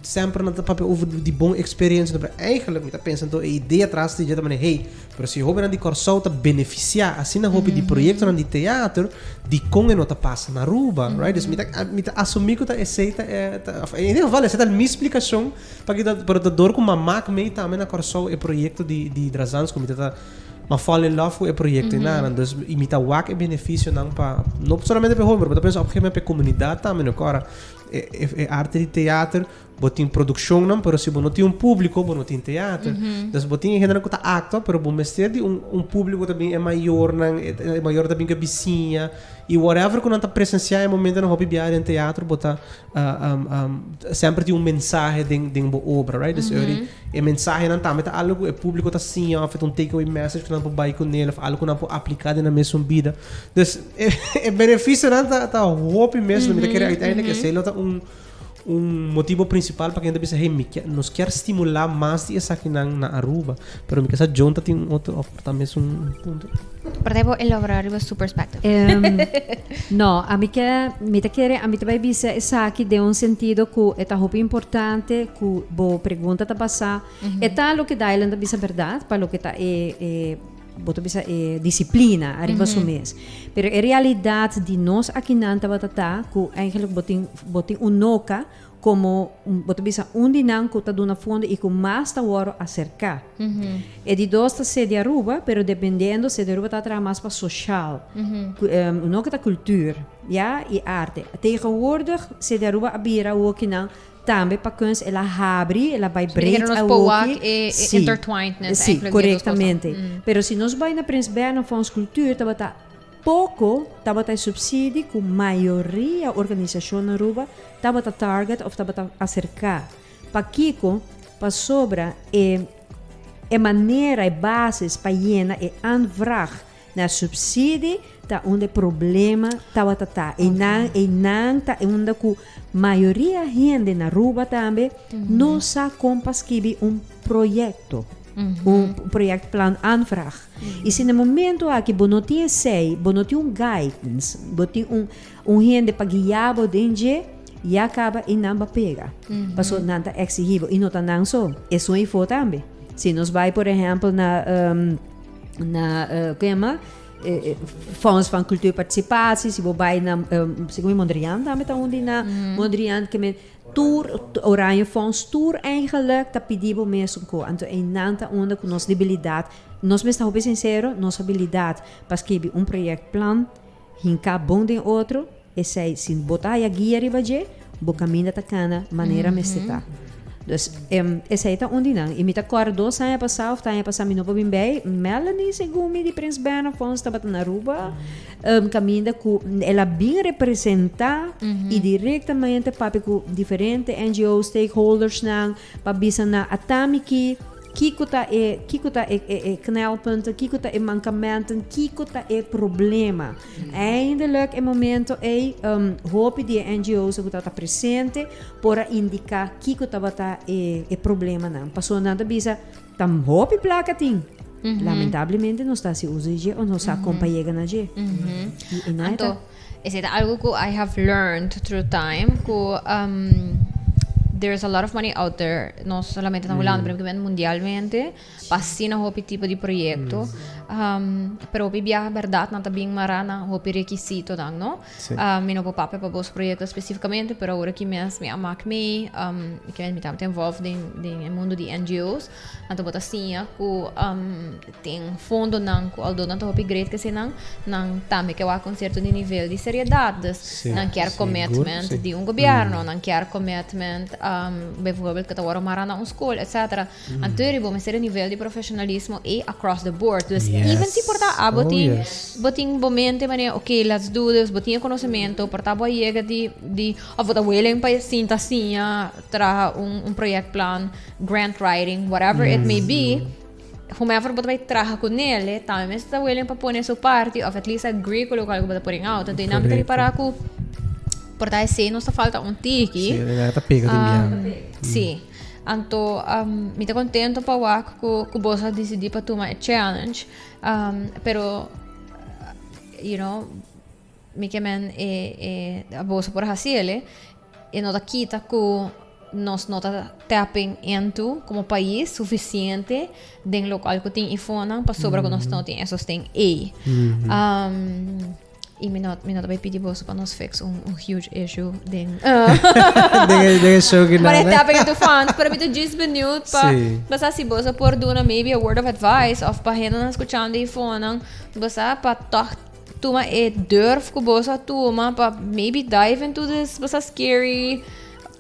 Semper nan ta papia over di bon experiencia, pero eigenlijk mi ta pensa anto e idea tras di dje ta manera, hey, pero si e hobennan di Kòrsou ta benefisiá asina hopi di proyektonan di teater, dikon e no ta pasa na Aruba, right? Dus mi ta mi ta asumí ku ta esei ta e ta òf en ieder geval esei ta mi splikashon pa kita, pero ta dor ku m'a mak mee tambe na Kòrsou e proyekto di di Drazans ku mi ta ta m'a fall in love ku e proyekto einan, dus i mi ta wak e benefisionan pa no solamente pa e hoben pero mi ta pensa op un gegeven moment pa e komunidat tambe no kòrda. E arte di teater, bo tin produccionnan, pero si bo no tin un público, bo no tin teater. Dus bo tin e hendenan ku ta actua, pero bo mester di un un público ta bin e mayornan, e mayor ta bin ku e bisiña, i whatever ku nan ta presenciá e momentonan hopi biaha den teatro, bo ta semper tin un mensahe den den bo obra, right? Dus e mensahenan tambe ta algo ku e público ta siña òf e ta un take away message ku nan por bai kuné òf algo ku nan por apliká den nan mesun bida. Dus e benefisionan ta ta hopi mes. Mi ta kere uiteindelijk esei lo ta un un motibo principal pa kende bisa hey mi kier nos kier stimula mas di esakinan na Aruba. Pero mi ke sa John ta tin un otro of ta mesun punto. Por ta bo elabora riba su perspective. No, ami ke mi ta kere ami ta bai bisa esaki den un sentido ku e ta hopi importante ku bo pregunta ta basá. E ta loke Dylan ta bisa bèrdat pa loke ta e e Bo ta bisa e disciplina ariba su mes. Pero e realidad di nos akinan tabata ta cu eigenlijk bo tin bo tin un noca como bo ta bisa un di nan cu ta duna fondo y cu mas ta worde acerca. E di dos ta Sede Aruba, pero dependiendo Sede Aruba ta traha mas pa social. Un noca ta cultuur, ya, y arte. Tegenwoordig Sede Aruba a bira awokinan Tambe pa kunst el a habri, el a bai breed Nos awoki. por wak e Sí. intertwinedness Sí, eigenlijk di e dos korektamente. kosa. Pero si nos bai na Prins Bernhard Fonds Cultuur tabata poko tabata e subsidie ku mayoria organisashon na Aruba tabata target of tabata aserká. Pakiko? Pasobra e e manera, e basis pa yena e aanvraag Na subsidie ta unda e problema tabata ta. Einan, einan ta unda ku mayoria hende na Aruba tambe no sa kon pa skibi un proyekto, un projectplan aanvraag. I si na e momento aki bo no tin esei, bo no tin un guidance, bo tin un un hende pa guia bo den dje, ya kaba einan bo a pega. Pasobra nan ta eksigi bo i no ta nan so, esun eifó tambe. Si nos bai por ehèmpel na na uh, yama eh, eh, Fonds van Cultuurparticipatie, si bo bai na um, segun Mondriaan tambe ta un na mm. Mondriaan ke men tour Oranje Fonds tour eigenlijk ta pidi bo mes ko anto einan ta unda ku nos debilidad nos mes ta hopi sincero nos habilidad pa skibi un projectplan hinka bon den otro Esei, si bo ta haya guia riba dje, bo kaminda ta kana manera mester ta. Dus, esei ta un di nan. I mi ta kòrda dos aña pasá òf ta aña pasá mi no por bin bei, Melanie segun mi di Prins Bernhard Fonds tabata na Aruba, kaminda ku el a bin representá i direktamente papia ku diferente NGO stakeholdersnan pa bisa nan ata mi ki Kiko ta e, kiko ta e, e, e knelpunten, kiko ta e mankamentenn, kiko ta e problema. Eindelijk e momento ei, um, hopi di e NGO's ku tabata presente por a indiká kiko tabata e, e problemanan. Pasobra nan ta bisa, ta hopi plaka tin. Lamentablemente nos ta hasi uso di dje o nos sa kon pa yega na dje. I, i nan e ta. Anto, esei ta algu ku I have learned through time, ku um, there is a lot of money out there, no solamente na Hulanda, pero mundialmente, pa asina hopi tipo di proyecto. Um, pero hopi biaha berdad nan ta bin mara na hopi requisitonan, no? Sí. Mi no por papia pa boso proyecto specificamente, pero awor aki mes mi a mak mee, um, mi ke mi tabata involved den, den e mundo di NGO's. Anto bo ta siña ku tin fondonan ku although nan ta hopi great kese nan, nan tambe ke wak un sierto di nivel di seriedat. Dus Sí, nan kier sigur, commitment sí. di un gobierno, nan kier commitment. Bijvoorbeeld ku ta wòrdu mará na un skol, etcetera. Anto bo mester e nivel di profesionalismo ei across the board. Dus even si por ta abo tin bo tin bo mente manera ok let's do this, bo tin e konosementu, por ta bo a yega di di òf bo ta willing pa sinta siña traha un un projectplan, grant writing, whatever it may be, whomever bo ta bai traha ku nele tambe mester ta willing pa pone su parti òf at least agree ku lokual ku bo ta putting out. Anto nan ta ripará ku por ta esei nos ta falta un tiki. Sí, nan ta pega den biaha. Sí. Anto mi ta contento pa wak cu cu boso a dicidi pa tuma e challenge. Pero you know mi ke men e e boso por haci ele e no ta kita cu nos no ta tapping into como pais suficiente den locual cu tin ifonan pasobra cu nos no tin e sosten ey. I mi no, mi no ta bai pidi boso pa nos fix un, un huge issue den... Den, den e show ki Maar tapping into funds, pero mi ta just benieuwd pa, sí. Pa sa si boso por duna maybe a word of advice of pa hendenan escuchando y fonan, bo sa pa toch tuma e durf ku boso a tuma pa maybe dive into this bo sa scary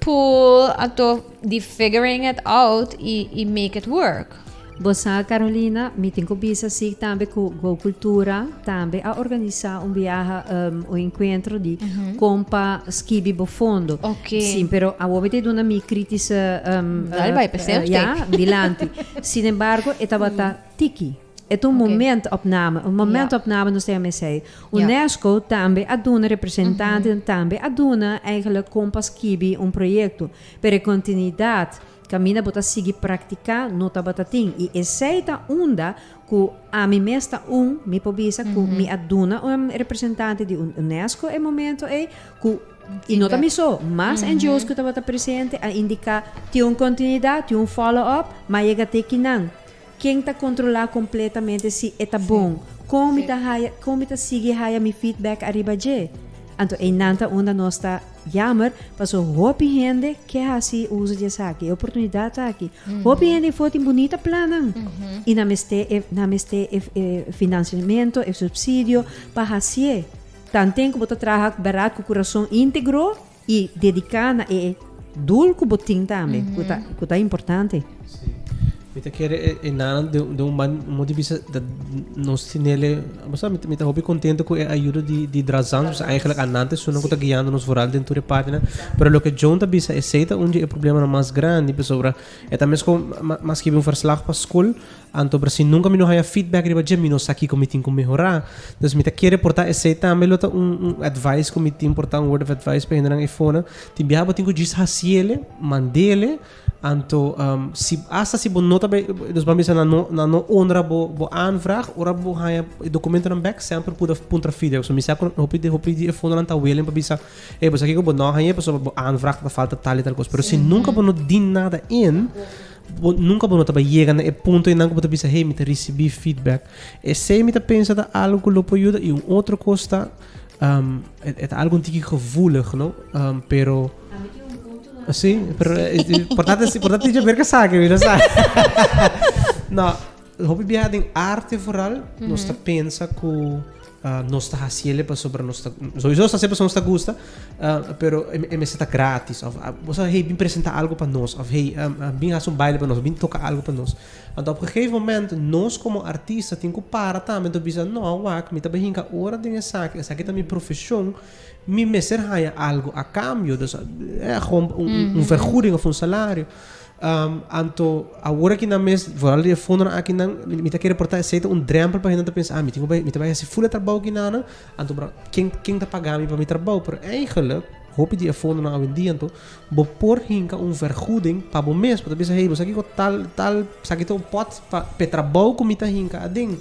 pool anto di figuring it out y, y make it work. Bo sa Carolina, mi tin ku bisa si tambe ku Go Cultura tambe a organisá un biaha un enkuentro di kon pa skibi bo fondo. Oké. Si, pero awor mi ta duna mi kritische Dal bai p'e same ya, dilanti. Sin embargo e tabata tiki. E ta un momentopname, un momentopname nos ta yama esei. Unesco tambe a duna representantenan tambe a duna eigenlijk kon pa skibi un proyekto. Pero e kontinuidat Kaminda bo ta sigui praktiká no tabata tin. I esei ta unda ku ami mes ta un, mi por bisa ku mi a duna un representante di UNESCO e momento ei ku, i no ta mi so, mas NGO's ku tabata presente a indiká tin un kontinuidat, tin un follow up, ma yega te kinan. Ken ta kontrolá kompletamente si e ta bon? Kon mi ta haya, kon mi ta sigui haya mi feedback ariba dje? Anto einan ta unda nos ta jammer, paso hopi hende ke hasi uso di esaki, e oportunidat aki. Hopi hende afó tin bunita plannan i nan mester e, nan mester e, e financiamento, e subsidio pa hasié. Tanten ku bo ta traha bèrdat ku kurason íntegro I dediká na e doel ku bo tin tambe, ku ta ku ta importante. Sí. Mi ta kere e e nan den den un man un modo di bisa dat nos tinele bo sa mi ta mi ta hopi kontento ku e ayudo di di Drazan pasobra eigenlijk anan ta esunnan ku ta guiando nos vooral den tur e partinan pero loke Joan ta bisa esei ta un di e problemanan mas grandi pasobra e ta meskos mas skibi un verslag pa skol Anto pero si nunca mi no haya feedback riba dje mi no sa kico mi tin cu mehora. Dus mi ta kere por ta esey tambe lo ta un un advice cu mi tin por ta un word of advice pa hendenan eyfona. Tin biaha bo tin cu djis haciele, mandele, anto si hasta si bo no ta bay dus ban bisa nan no nan no honra bo bo aanvraag ora bo haya e documentonan bek semper puda puntra feedback. So mi sa cu hopi di hopi di e fondonan ta willing pa bisa ey bo sa kico bo no haya pasobra bo aanvraag ta falta tal y tal cos. Pero si nunca bo no dien nada in. Bo nunka bo no ta bai yega na e punto einan ku bo ta bisa, hey, mi ta risibí feedback. Esei mi ta pensa ta algu ku lo por yuda. I un otro kos ta, e ta algu un tiki gevoelig, no? Pero. Sí, pero por ta por ta teacher Berka sa ke mi no sa. No, hopi biaha den arte vooral, nos ta pensa ku nos ta hasiele pasobra nos ta sowieso nos ta hasié pasobra nos ta gusta pero e mester ta gratis of bo sa hey bin presenta algo pa nos of hey bin hasi un baile pa nos bin toka algo pa nos anto op gegeven moment nos komo artista tin ku para tambe anto bisa no wak mi ta bai hinka ora den esaki esaki ta mi profeshon mi mester haña algo a kambio dus gewoon un vergoeding of un salario. Anto awor aki nan mes, vooral di e fondonan aki nan, mi ta kere por ta esei ta un drempel pa hende ta pensa, ah, mi tin ku bai, mi ta bai hasi ful e trabou aki nan, anto bra, ken, ken ta paga mi pa mi trabou? Pero eigenlijk, hopi di e fondonan awendia anto, bo por hinka un vergoeding pa bo mes, bo ta bisa, hey, bo sa kiko tal, tal, esaki ta un pot pa, p'e trabou ku mi ta hinka aden.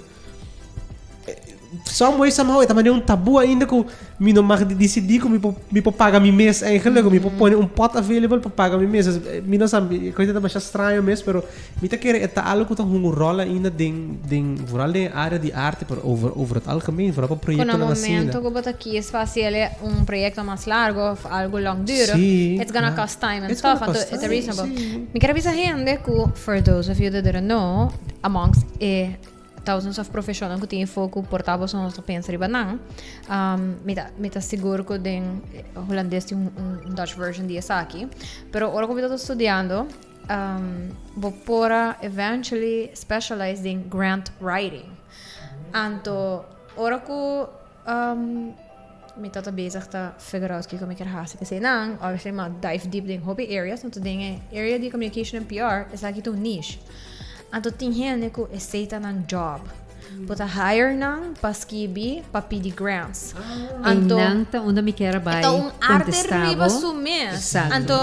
Some way somehow e ta manera un taboe ainda ku mi no mag di disidí ku mi por mi por paga mi mes eigenlijk ku mi por pone un pot available pa paga mi mes. Mi no sa e koisa ta masha straño mes pero mi ta kere e ta algo ku ta hunga un ròl ainda den den vooral den e área di arte pero over over het algemeen vooral pa Ku na proyektonan asina. momento ku bo ta kies pa hasi el un proyekto mas largo of algo langdurig Sí, it's gonna ja. cost time and It's gonna stuff anto cost it's time, reasonable. sí. Mi ker a bisa hende ku for those of you that didn't know amongst e. thousands of profesionnan ku tin efo ku por ta boso no ta pensa riba nan. Mi ta mi ta sigur ku den hulandes tin un Dutch version di esaki. Pero ora ku mi tabata studiando bo por a eventually specialize den grant writing. Anto ora ku Mi tata bezig ta figure out kiko mi kier hasi p'esei nan. Obviously mi a dive deep den hopi areas, anto den e area di communication en PR esaki ta un niche. Anto tin hende ku esei ta nan job. Bo ta hire nan pa skibi pa pidi grants. Anto Einan ta unda mi kier a bai e ta un arte contesta riba bo. su mes. Exacto. Anto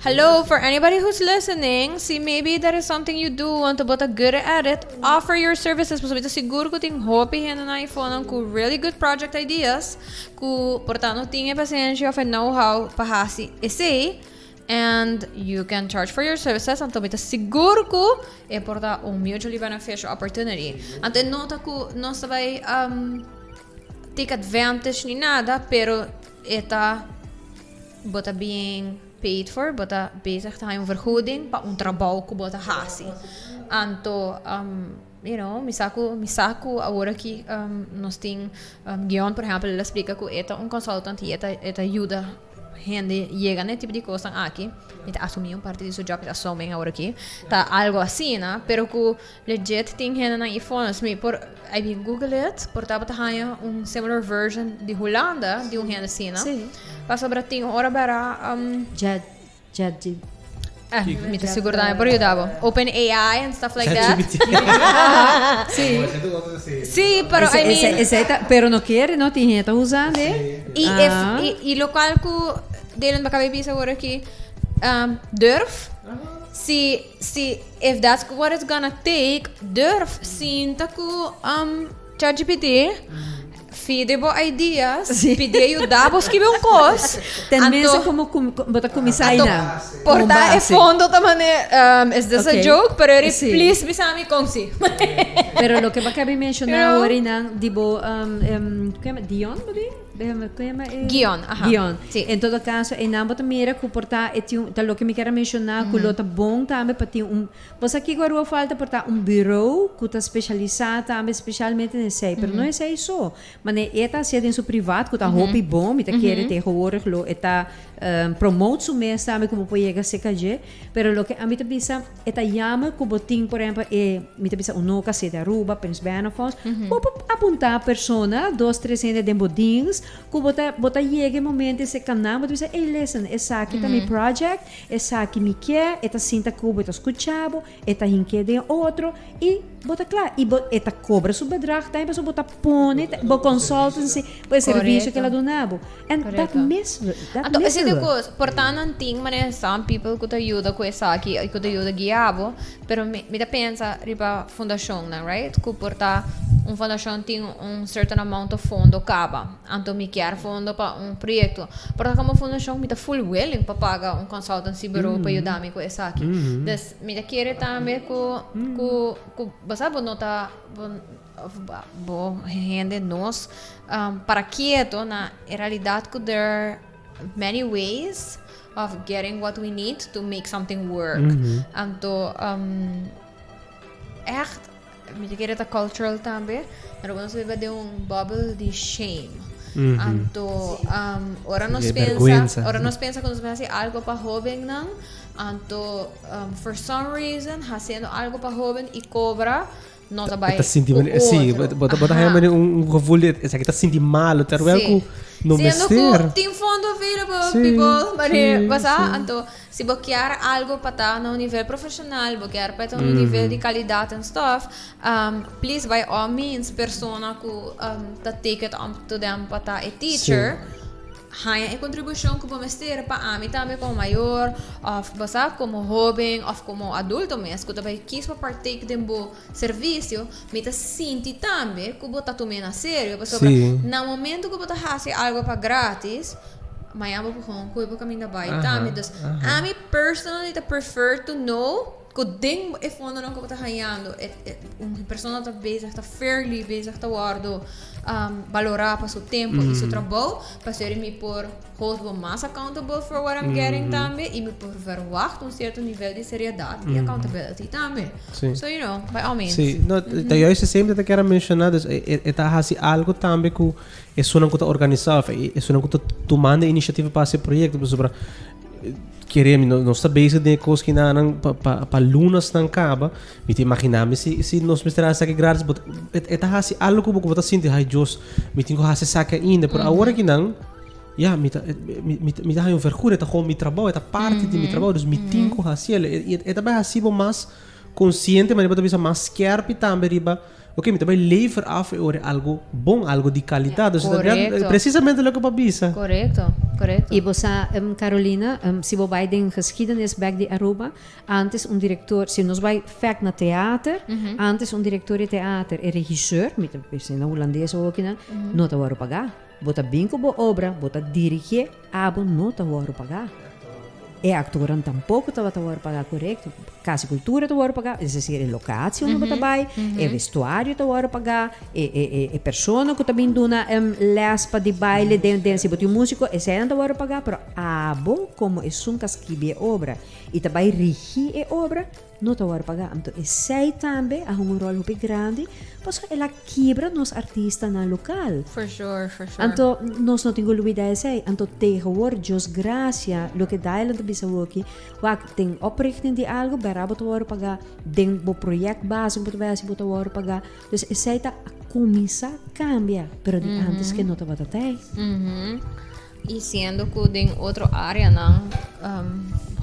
hello for anybody who's listening, si maybe that is something you do anto bo ta good at it, Offer your services pasobra mi ta sigur ku tin hopi hende na iPhonenan ku really good project ideas ku por ta no tin e pasenshi of e know how pa hasi esei and you can charge for your services anto mi ta sigur ku e por ta un mutually beneficial opportunity. Anto e no ta ku nos ta bai take advantage ni nada pero e ta bo ta bien paid for, bo ta bezig ta haña un vergoeding pa un trabou ku bo ta hasi. Anto, you know, mi sa ku, mi sa ku awor aki nos tin Gion, por ehèmpel, el a splika ku e ta un consultant i e ta e ta yuda hende yega na e tipo di kosnan aki. Mi ta asumí un parti di su job, mi ta asuming awor aki, ta algo asina, pero ku legit tin hendenan i fondos. Mi por, I mean, google it, por tabata haña un similar version di Hulanda di un hende asina. Sí. Pasobra tin ora bera um, Chat, chat G. eh, mi ta sigur tambe por yuda bo. Open AI and stuff like that. Sí. Sí, pero Ese, I mean, ese, ese ta, pero no quiere, no tin gente usando. Y, Ah. if, y, y lo cual ku Dylan baka bisa awor aki, durf. Si, si, if that's what it's gonna take, durf sinta ku um, ChatGPT, fide bo ideas, Sí. pide ayuda bo skibi un kos. Ten minste Anto- como cum, bo ta cuminsa Anto, ahí por ta e fondo ta mane, is this a Ok. joke? Pero eri, Sí. please bisami con si. Pero loke bo acaba di menciona You know? awor einan di bo, ku yama? Dion bo di? Ku yama e? Guion, aha. Guion. Sí. En todo caso, einan bo ta mira ku por ta e tin un, ta loke mi kier a menciona ku lo ta bon tambe pa tin un, Bo sa kiko Aruba falta por ta un bureau ku ta specialisa tambe specialmente den esei, pero no esei so. Mane e ta hacié den su privat ku ta hopi bon, mi ta kere tegenwoordig lo e ta promote su mes tambe ku bo por yega cerca dje, pero loke ami ta bisa e ta yama ku bo tin por ehempel e mi ta bisa Unoca City Aruba, Prins Bernhard Fonds, bo por apunta persona dos tres hende den bo dienst ku bo ta bo ta yega e momento esei nan bo ta bisa ey listen esaki ta mi project, Esaki mi ke, e ta sinta ku bo, e ta skucha bo, e ta hink'é den otro i bo ta kla. I bo, e ta kobra su bedrag tambe pasobra bo ta pone bo consultancy, bo e servisio ku el a duna bo. En dat mis we, dat Anto, missen esei we. ta kos, por ta nan tin manera some people ku ta yuda ku esaki i ku ta yuda guia bo, pero mi, mi ta pensa riba fundashonnan, right? Ku por ta un fundashon tin un certain amount of fondo kaba. Anto mi kier fondo pa un proyecto. Por ta como fundacion mi ta full willing pa paga un consultancy bureau pa yuda mi cu esaki. Dus mi ta kere tambe cu cu cu bo sa bo no ta bo of bo hende nos para kieto na e realidad cu there are many ways of getting what we need to make something work. Anto echt Mi ta kere ta cultural tambe, pero nos biba den un bubble di shame. Anto, um, ora nos Di pensa, vergüenza. ora nos pensa ku nos hasi algo pa hobennan, anto, um, for some reason, haciendo algo pa hoben y cobra, no ta bai Ta sinti ku mane, sí, otro. bo ta bo ta Aha. haya mane un un gevoel di esaki ta sinti malo, terwijl Sí. ku no Siendo ku mester. tin fondo available, Sí, people, mane, sí, basa, sí. anto, Si bo kier algo pa ta na un nivel profesional, bo kier pa ta un nivel di calidad en stuff, um, please by all means persona cu um, ta take it up to them pa ta e teacher, haña e contribucion cu bo mester pa ami tambe como mayor, of bo sa, como hoben, of como adulto mes, cu ta bay kies pa partake den bo servicio, mi ta sinti tambe cu bo ta tum'e na serio, pasobra na momento cu bo ta haci algo pa gratis, Mañana bo por gewoon koe bo caminda bai tambe. Dus ami personally ta prefer to know. Ku den e fondonan ku bo ta hañando e e un persona ta bezig ta fairly bezig ta wòrdu balorá pa su tempu i su trabou, pasobra mi por hold bo mas accountable for what I'm getting tambe i mi por verwacht un sierto nivel di seriedat i accountability tambe. Sí. So you know, by all means. Sí, no, ta juist esei ta kier a menshoná, dus e e e ta hasi algu tambe ku esunnan ku ta organisá òf esunnan ku ta tumando e inisiativa pa hasi e proyekto pasobra Kere mi, nos ta bezig den e kos kinanan pa, pa, pa lunasnan kaba. Mi ta imaginá mi si, si nos mester hasi esaki gratis, bo ta, e, e ta hasi algo ku bo, ku bo ta sinti, hai Dios, mi tin ku hasi esaki ainda. Pero awor akinan, ya, mi ta, mi, mi, mi ta haña un vergura, e ta gewoon mi trabou, e ta parti di mi trabou, dus mi tin ku hasiel. E, e ta bai hasi bo mas konsiente, manera bo ta bisa mas skèrpi tambe riba, Ok, mi ta bai lever af e ora algo bon, algo di calidad. Dus dat Correcto. precisamente loke bo a bisa. Correcto, correcto. Y bo sa, Carolina, si bo bai den geschiedenis bek di Aruba, antes un director, si nos bai fek na theater, antes un director di theater, e regisseur, mi ta bisa na Hulandes awokinan, no ta wòrdu pagá. Bo ta bin ku bo obra, bo ta dirigié, Abo no ta wòrdu pagá. E aktornan tampoko tabata wòrdu pagá korekto. Kas di Kultura ta wòrdu pagá, es desir e lokatie unda bo ta bai, e vestuario ta wòrdu pagá, e e e e persona ku ta bin duna lès pa di baile den den si bo tin un músiko eseinan ta wòrdu pagá, pero abo komo esun ku a skibi e obra i ta bai rigí e obra, No ta wòrdu pagá. Anto esei tambe a hunga un ròl hopi grandi pasobra el a kibra nos artistanan lokal. For sure, for sure. Anto nos no tin ku lubidá esei. Anto tegenwoordig, Dios grasia, loke Dylan ta bisa awoki, wak, den oprichting di algu, bèrda bo ta wòrdu pagá, den bo project base ku bo ta bai hasi bo ta wòrdu pagá. Dus esei ta a kuminsá kambia, pero di antes ke no tabata tei. I siendo ku den otro áreanan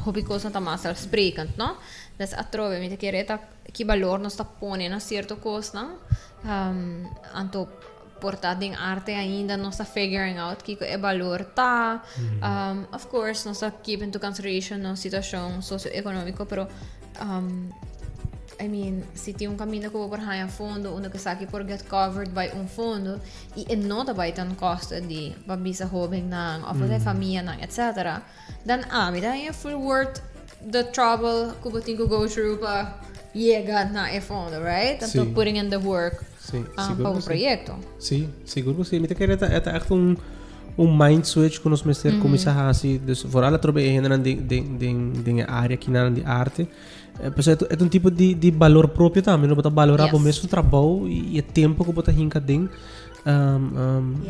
hopi kosnan ta mas zelfsprekend, no? Des atrobe mi ta kere ta ki balor nos ta pone na sierto kosnan. Anto por ta den arte ainda nos ta figuring out kiko e balor ta. Of course nos ta keep into consideration nos situashon socio-ekonómiko, pero I mean, si tin un kaminda ku bo por haña fondo unda ku esaki por get covered by un fondo, I e no ta bai ten koste di pa bisa hobennan of e famianan etcetera, dan ami ta haña full worth the trouble ku bo tin ku go through pa yega na e fondo, right? Anto Sí. putting in the work Sí, um, sigur pa ku un sí. proyecto. Sí, sigur ku sí. Mi ta kere e ta e ta echt un un mind switch ku nos mester kuminsá hasi. Dus vooral atrobe e hendenan den den den den e área kinan di arte. Pasobra e ta un tipo di di balor propio tambe, no? Bo ta balorá bo Yes. mesun trabou i e tempo ku bo ta hinka den.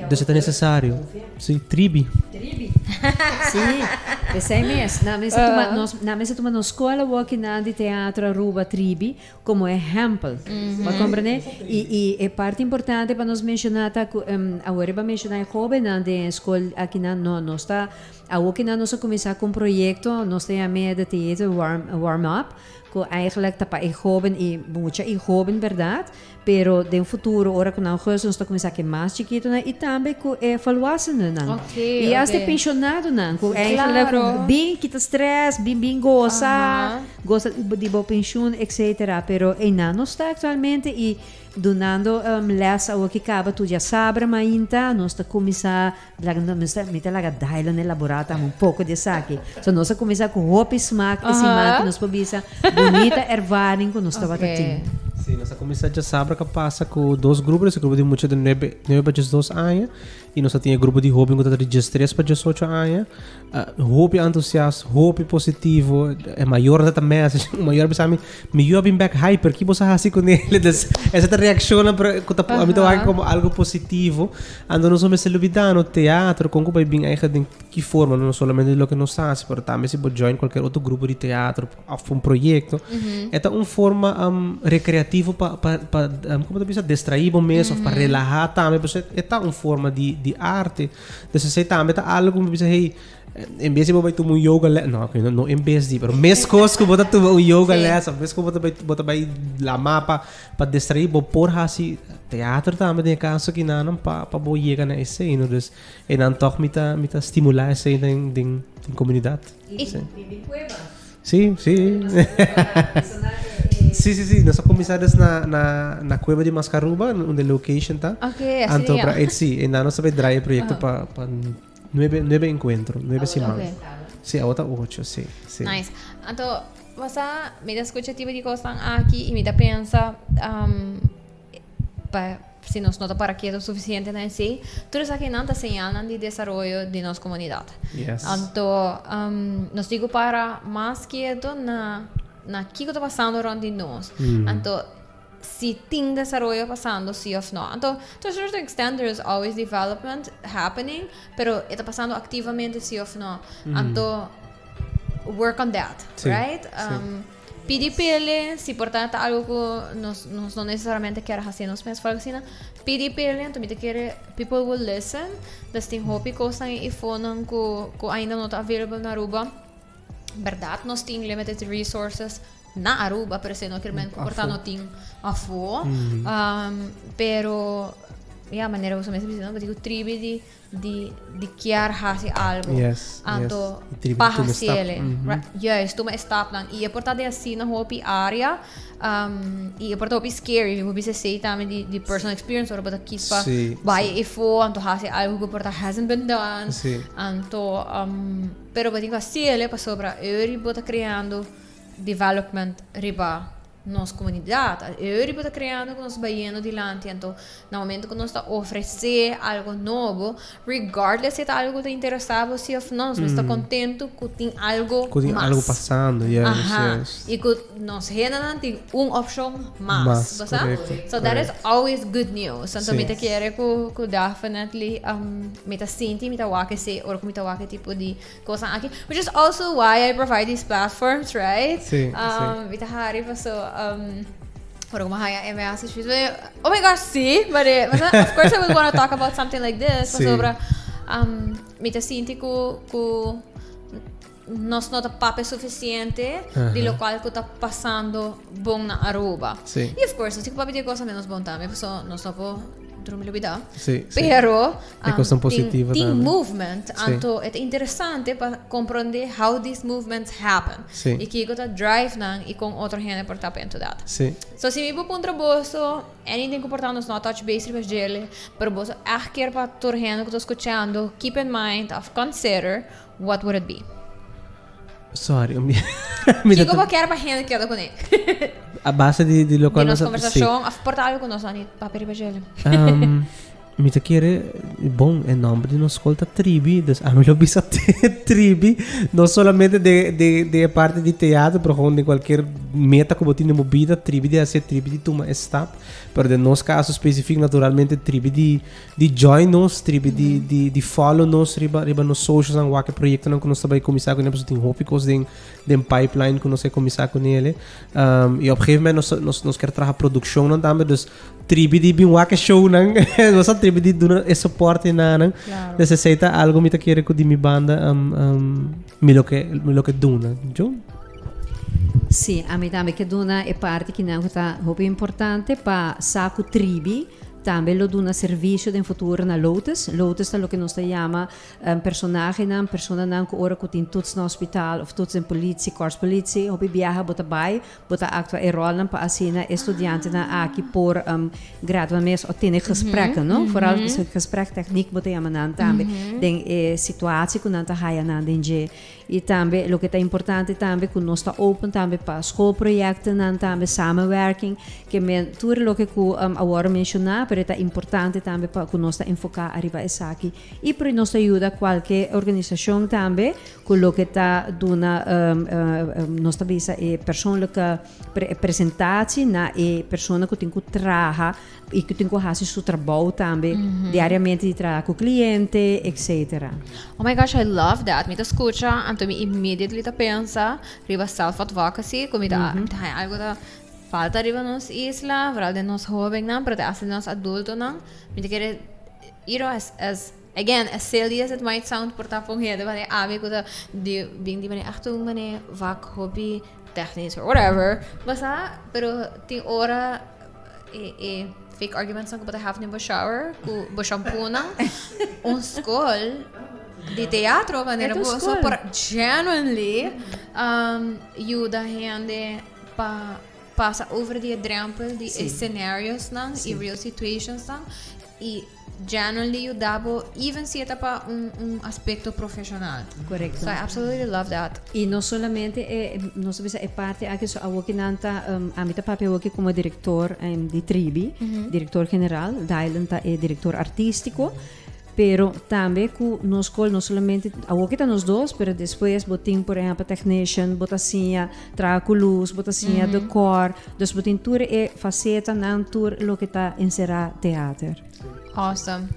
Dus e ta nesesario. Sí, tribi. Tribi. Sí, esei mes. Nan mester tuma nos, nan mester tuma nos skola wokinan di Teatro Aruba Tribi komo ehèmpel. Bo a komprendé? I i e parti importante pa nos menshoná ta ku awor riba menshoná e hóbennan den e skol akinan no nos ta Awor ki nan nos a kuminsá ku un proyekto, nos ta yam'é The Theater Warm Warm Up, ku eigenlijk ta pa e hóben i mucha i hóben bèrdat, pero den futuro ora ku nan groot nos ta kuminsá ku e mas chikitonan i tambe ku e volwassenennan. Oké, I asta e oké. penshonadonan ku eigenlijk Klaro. bin kita strès, bin bin gosa, Aha. gosa di bo penshun etcetera. Pero einan nos ta aktualmente i dunando lès awor ki kaba tur djasabra mainta nos ta kuminsá Laga no, mi ta, mi ta laga Dylan elaborá tambe un poko di esaki. So nos a kuminsá ku hopi smak e siman ku nos por bisa bunita ervaring ku nos tabata tin. Sí, nos a kuminsá djasabra ku a pasa ku dos grupo, nos e grupo di mucha di nuebe, nuebe pa diesdos aña i nos a tin e grupo di hóben ku ta di diestres pa diesocho aña. Hopi entusiast, hopi positivo. E mayornan ta message, un mayor a bisa mi, Mi yu a bin bek hyper, ki boso a hasi kuné? Dus esa ta reakshonnan pero ku ta ami ta wak komo algo positivo. Anto nos no mester lubida no teatro kon ku bai bin eigen den ki forma, no solamente loke nos hasi pero tambe si bo join kualkier otro grupo di teatro òf un proyekto, e ta un forma rekreativo pa pa pa komo ta bisa distraí bo mes òf pa relahá tambe pasobra e ta un forma di di arte. Dus esei tambe ta algo ku mi bisa hey en bes di bo bai tuma un yoga les, no, no, no en bes di, pero meskos ku bo ta tuma un yoga Sí. les of meskos ku bo ta bai bo ta bai lama pa pa distraí bo por hasi teater tambe den e kaso kinanan pa pa bo yega na esei no. Dus einan tòg mi ta mi ta stimulá esei den den den komunidat. Sí. Sí, sí. Sí, sí, sí. Nos a kuminsá dus na na na Cueva di Mascaruba, unda e location ta. Ok, así Anto ya. pra sí, einan nos ta bai draai e proyekto pa pa nuebe nuebe enkuentro, nuebe siman. Ok. Sí, awor ta ocho, sí, sí. Nice. Anto. Basa, mi ta scucha tipo di cosnan aki y mi ta pensa pa si nos no ta para keto suficiente na esey, tur esakinan ta señalnan di desaroyo di nos comunidad. Anto nos tin cu para mas keto na na kico ta pasando rond di nos. Anto si tin desaroyo pasando si of no. Anto to a certain extent there is always development happening, pero e ta pasando activamente si of no. Anto work on that, right? Pidi pele, si por ta algo cu nos nos no necesariamente kier haci nos mes of algo asina, pidi pele, anto mi ta kere people will listen. Dus tin hopi cosnan y infonan cu cu ainda no ta available na Aruba. Berdad nos tin limited resources na Aruba, pero esey no kier men cu por ta no tin afo. Pero ya manera boso mes a bisa, no, bo tin cu tribi di di di kier hasi algo. Anto pa hasiele. Juist, tuma e stapnan. I e por ta den asina hopi area i e por ta hopi scary. Mi por bisa esei tambe di di personal experience ora bo ta kies pa bai efo anto hasi algo ku por ta hasn't been done. Anto pero bo tin ku hasiele pasobra eur bo ta creando development riba nos comunidad. E bo ta creando cu nos bayendo dilanti. Anto, na momento cu nos ta ofrece algo nobo, regardless si ta algo cu ta interesa bo si of no, nos ta contento cu tin algo Cu tin mas. algo pasando, yes, yes. Y cu nos hendenan tin un opcion mas, Mas, bo sa? correcto, So that is correcto. always good news. Anto mi ta kere cu definitely mi ta sinti, mi ta wak esey ora cu mi ta wak e tipo di Cosnan aki. Which is also why I provide these platforms, right? Sí, sí. Mi ta hari paso ora cu mi haya e message mi ta oh my gosh, sí, maar de, maar of course I would wanna talk about something like this, Sí. pasobra mi ta sinti cu cu nos no ta papia suficiente di locual cu ta pasando bon na Aruba. Sí. Y of course, nos tin cu papia di e cosa menos bon tambe, paso nos no por drumi lubida. Sí, sí. Pero E cosnan positivo tin tambe. movement, Sí. anto e ta interesante pa comprende how these movements happen. Sí. Y kico ta drive nan y con otro hende por tap into that. Sí. So si mi por puntra boso, anything cu por ta nos no a touch base riba djele, pero boso echt kier pa tur hende cu ta scuchando keep in mind of consider, what would it be? Sorry, mi mi ta Kico bo kier pa hende keda cune? A base di locual Di nos nos a- sí. conversacion of por ta algo cu nos no a ni papia riba djele. Mi ta kere, bon, e nomber di nos skol ta Tribi, dus ami lo bisa Tribi, no solamente de, de, de e parte di teatro, pero gewoon den cualkier meta cu bo tin den bo bida, Tribi di hacer, Tribi di tuma e stap, pero den nos caso specific, naturalmente, Tribi di, di join nos, Tribi di, di, di follow nos riba, riba nos socials nan, wak e proyectonan cu nos ta bay cuminsa cune, pasobra tin hopi cos den, den pipeline cu nos ke cuminsa cunele. Y op gegeven moment nos, nos, nos kier traha produccionnan tambe, dus Tribi di bin wak e shownan. Nos a tribi di duna e soporte na nan. Claro. Dus esei ta algo mi ta kere ku di mi banda mi lo ke mi lo ke duna. John? Sí, ami tambe ke duna e parti kinan ku ta hopi importante pa sa ku tribi tambe lo duna servisio den futuro na Lotus. Lotus ta loke nos ta yama Personahenan, personanan ku ora ku tin toets na hospital of toets den politie, korpspolitie, hopi biaha bo ta bai, bo ta aktua e rolnan pa asina e studiantenan aki por gradua mes o tene gesprekken, no? Vooral gesprektechniek bo ta yama nan tambe den e situatie ku nan ta haya nan den dje. I tambe loke ta importante tambe ku nos ta open tambe pa schoolprojectennan tambe, samenwerking, ke men tur loke ku a wòrdu menshoná, pero e ta importante tambe pa ku nos ta enfoká ariba esaki. I por nos ta yuda kualke organisashon tambe ku loke ta duna nos ta bisa e persoonlijke presentatie na e persona ku tin ku traha i ku tin ku hasi su trabou tambe diariamente di traha ku kliente etcetera. Oh my gosh I love that. Mi ta skucha anto mi immediately ta pensa riba self advocacy ku mi ta haña algu ta falta riba nos isla, vooral den nos hobennan pero te hasta den nos adultonan. Mi ta kere You know, as, as, again, as silly as it might sound, por ta pon hende mane ami ku ta di bin di mane echt un mane vak hopi technisch or whatever. Basta, pero tin ora e, e fake arguments nan ku bo ta have den bo shower, ku bo shampoo nan, un skol di teatro manera E ta un bo so skol. por genuinely yuda hende pa pasa over di e drempel di e scenarios nan i real situations nan. Y genuinely yuda bo even si e ta pa un un aspecto profesional. Correcto. So I absolutely love that. Y no solamente e, nos ta bisa e parti aki, so awoki nan ta, ami ta papia awoki como director di Tribi, director general, Dylan ta e director artistico, pero tambe cu nos scol no solamente, awoki ta nos dos, pero despues bo tin por ehempel technician, bo ta siña traha cu luz, bo ta siña decor, dus bo tin tur e facetanan, tur loke ta encera theater. Awesome.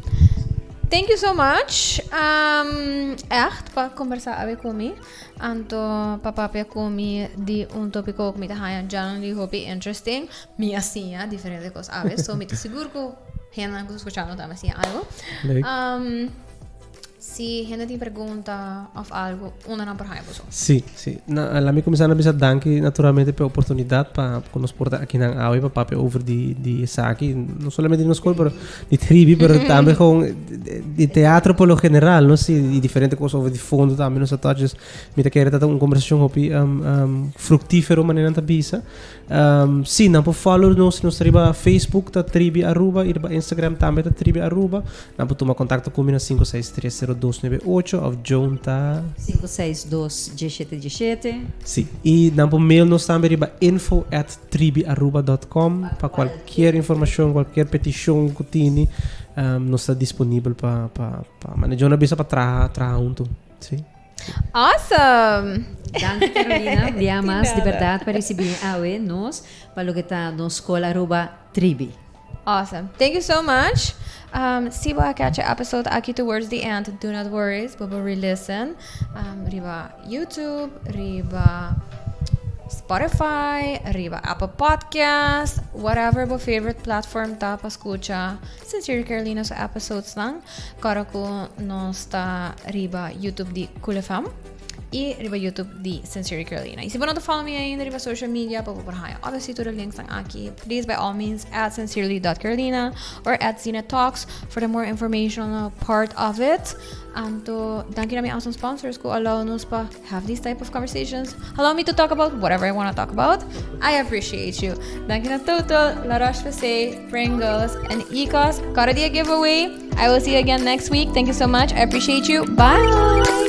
Thank you so much. Um, echt, pa conversa awe cu mi. Anto pa papia cu mi di un topico cu mi ta haya genuinely hopi interesting. Mi a siña diferente cos awe, so mi ta sigur cu hendenan cu ta scuchando tambe a siña algo. Leuk. Um, Si hende tin pregunta of algo, unda nan por haña boso? Sí, sí. Na, laat mi kuminsá na bisa danki naturalmente pa e oportunidat pa ku nos por ta akinan awe pa papia over di di esaki. No solamente di nos skol, pero di tribi, pero tambe gewoon di teatro por lo general, no? Sí, di diferente kos over di fondo tambe nos a touch. Dus mi ta kere ta un kombersashon hopi fruktífero manera nan ta bisa. Sí, nan por follow nos, nos ta riba Facebook ta Tribi Aruba y riba Instagram tambe ta Tribi Aruba. Nan por tuma contacto cu mi na 5630298 of Joan ta... 562 1717. Sí, y nan por mail nos tambe riba info at tribiaruba.com pa cualkier informacion, cualkier peticion cu tini, nos ta disponibel pa, pa, pa, mane Joan a bisa pa traha, traha hunto. Sí. Awesome! Danki Carolina, bia mas di berdad pa ricibi awe nos pa loke ta nos Scol Aruba Tribi. Awesome. Thank you so much. Um, si bo a catch e episode aki towards the end, do not worries, bo por re-listen um, riba YouTube, riba Spotify, riba Apple Podcast, whatever bo favorite platform ta pa scucha Sincerely Carolina su episodes nan. Kòrda ku nos ta riba YouTube di Cool FM i riba YouTube di Sincerely Carolina. I si bo no ta follow mi ainda riba social media, pa bo por haña obviously tur e linksnan aki, please by all means at sincerely.carolina or at Zina Talks for the more informational part of it. Anto, danki na mi awesome sponsors ku allow nos pa have these type of conversations. Allow me to talk about whatever I want to talk about. I appreciate you. Danki na Total, La Roche-Posay, Pringles, and Ecos. Kòrda di e giveaway. I will see you again next week. Thank you so much. I appreciate you. Bye!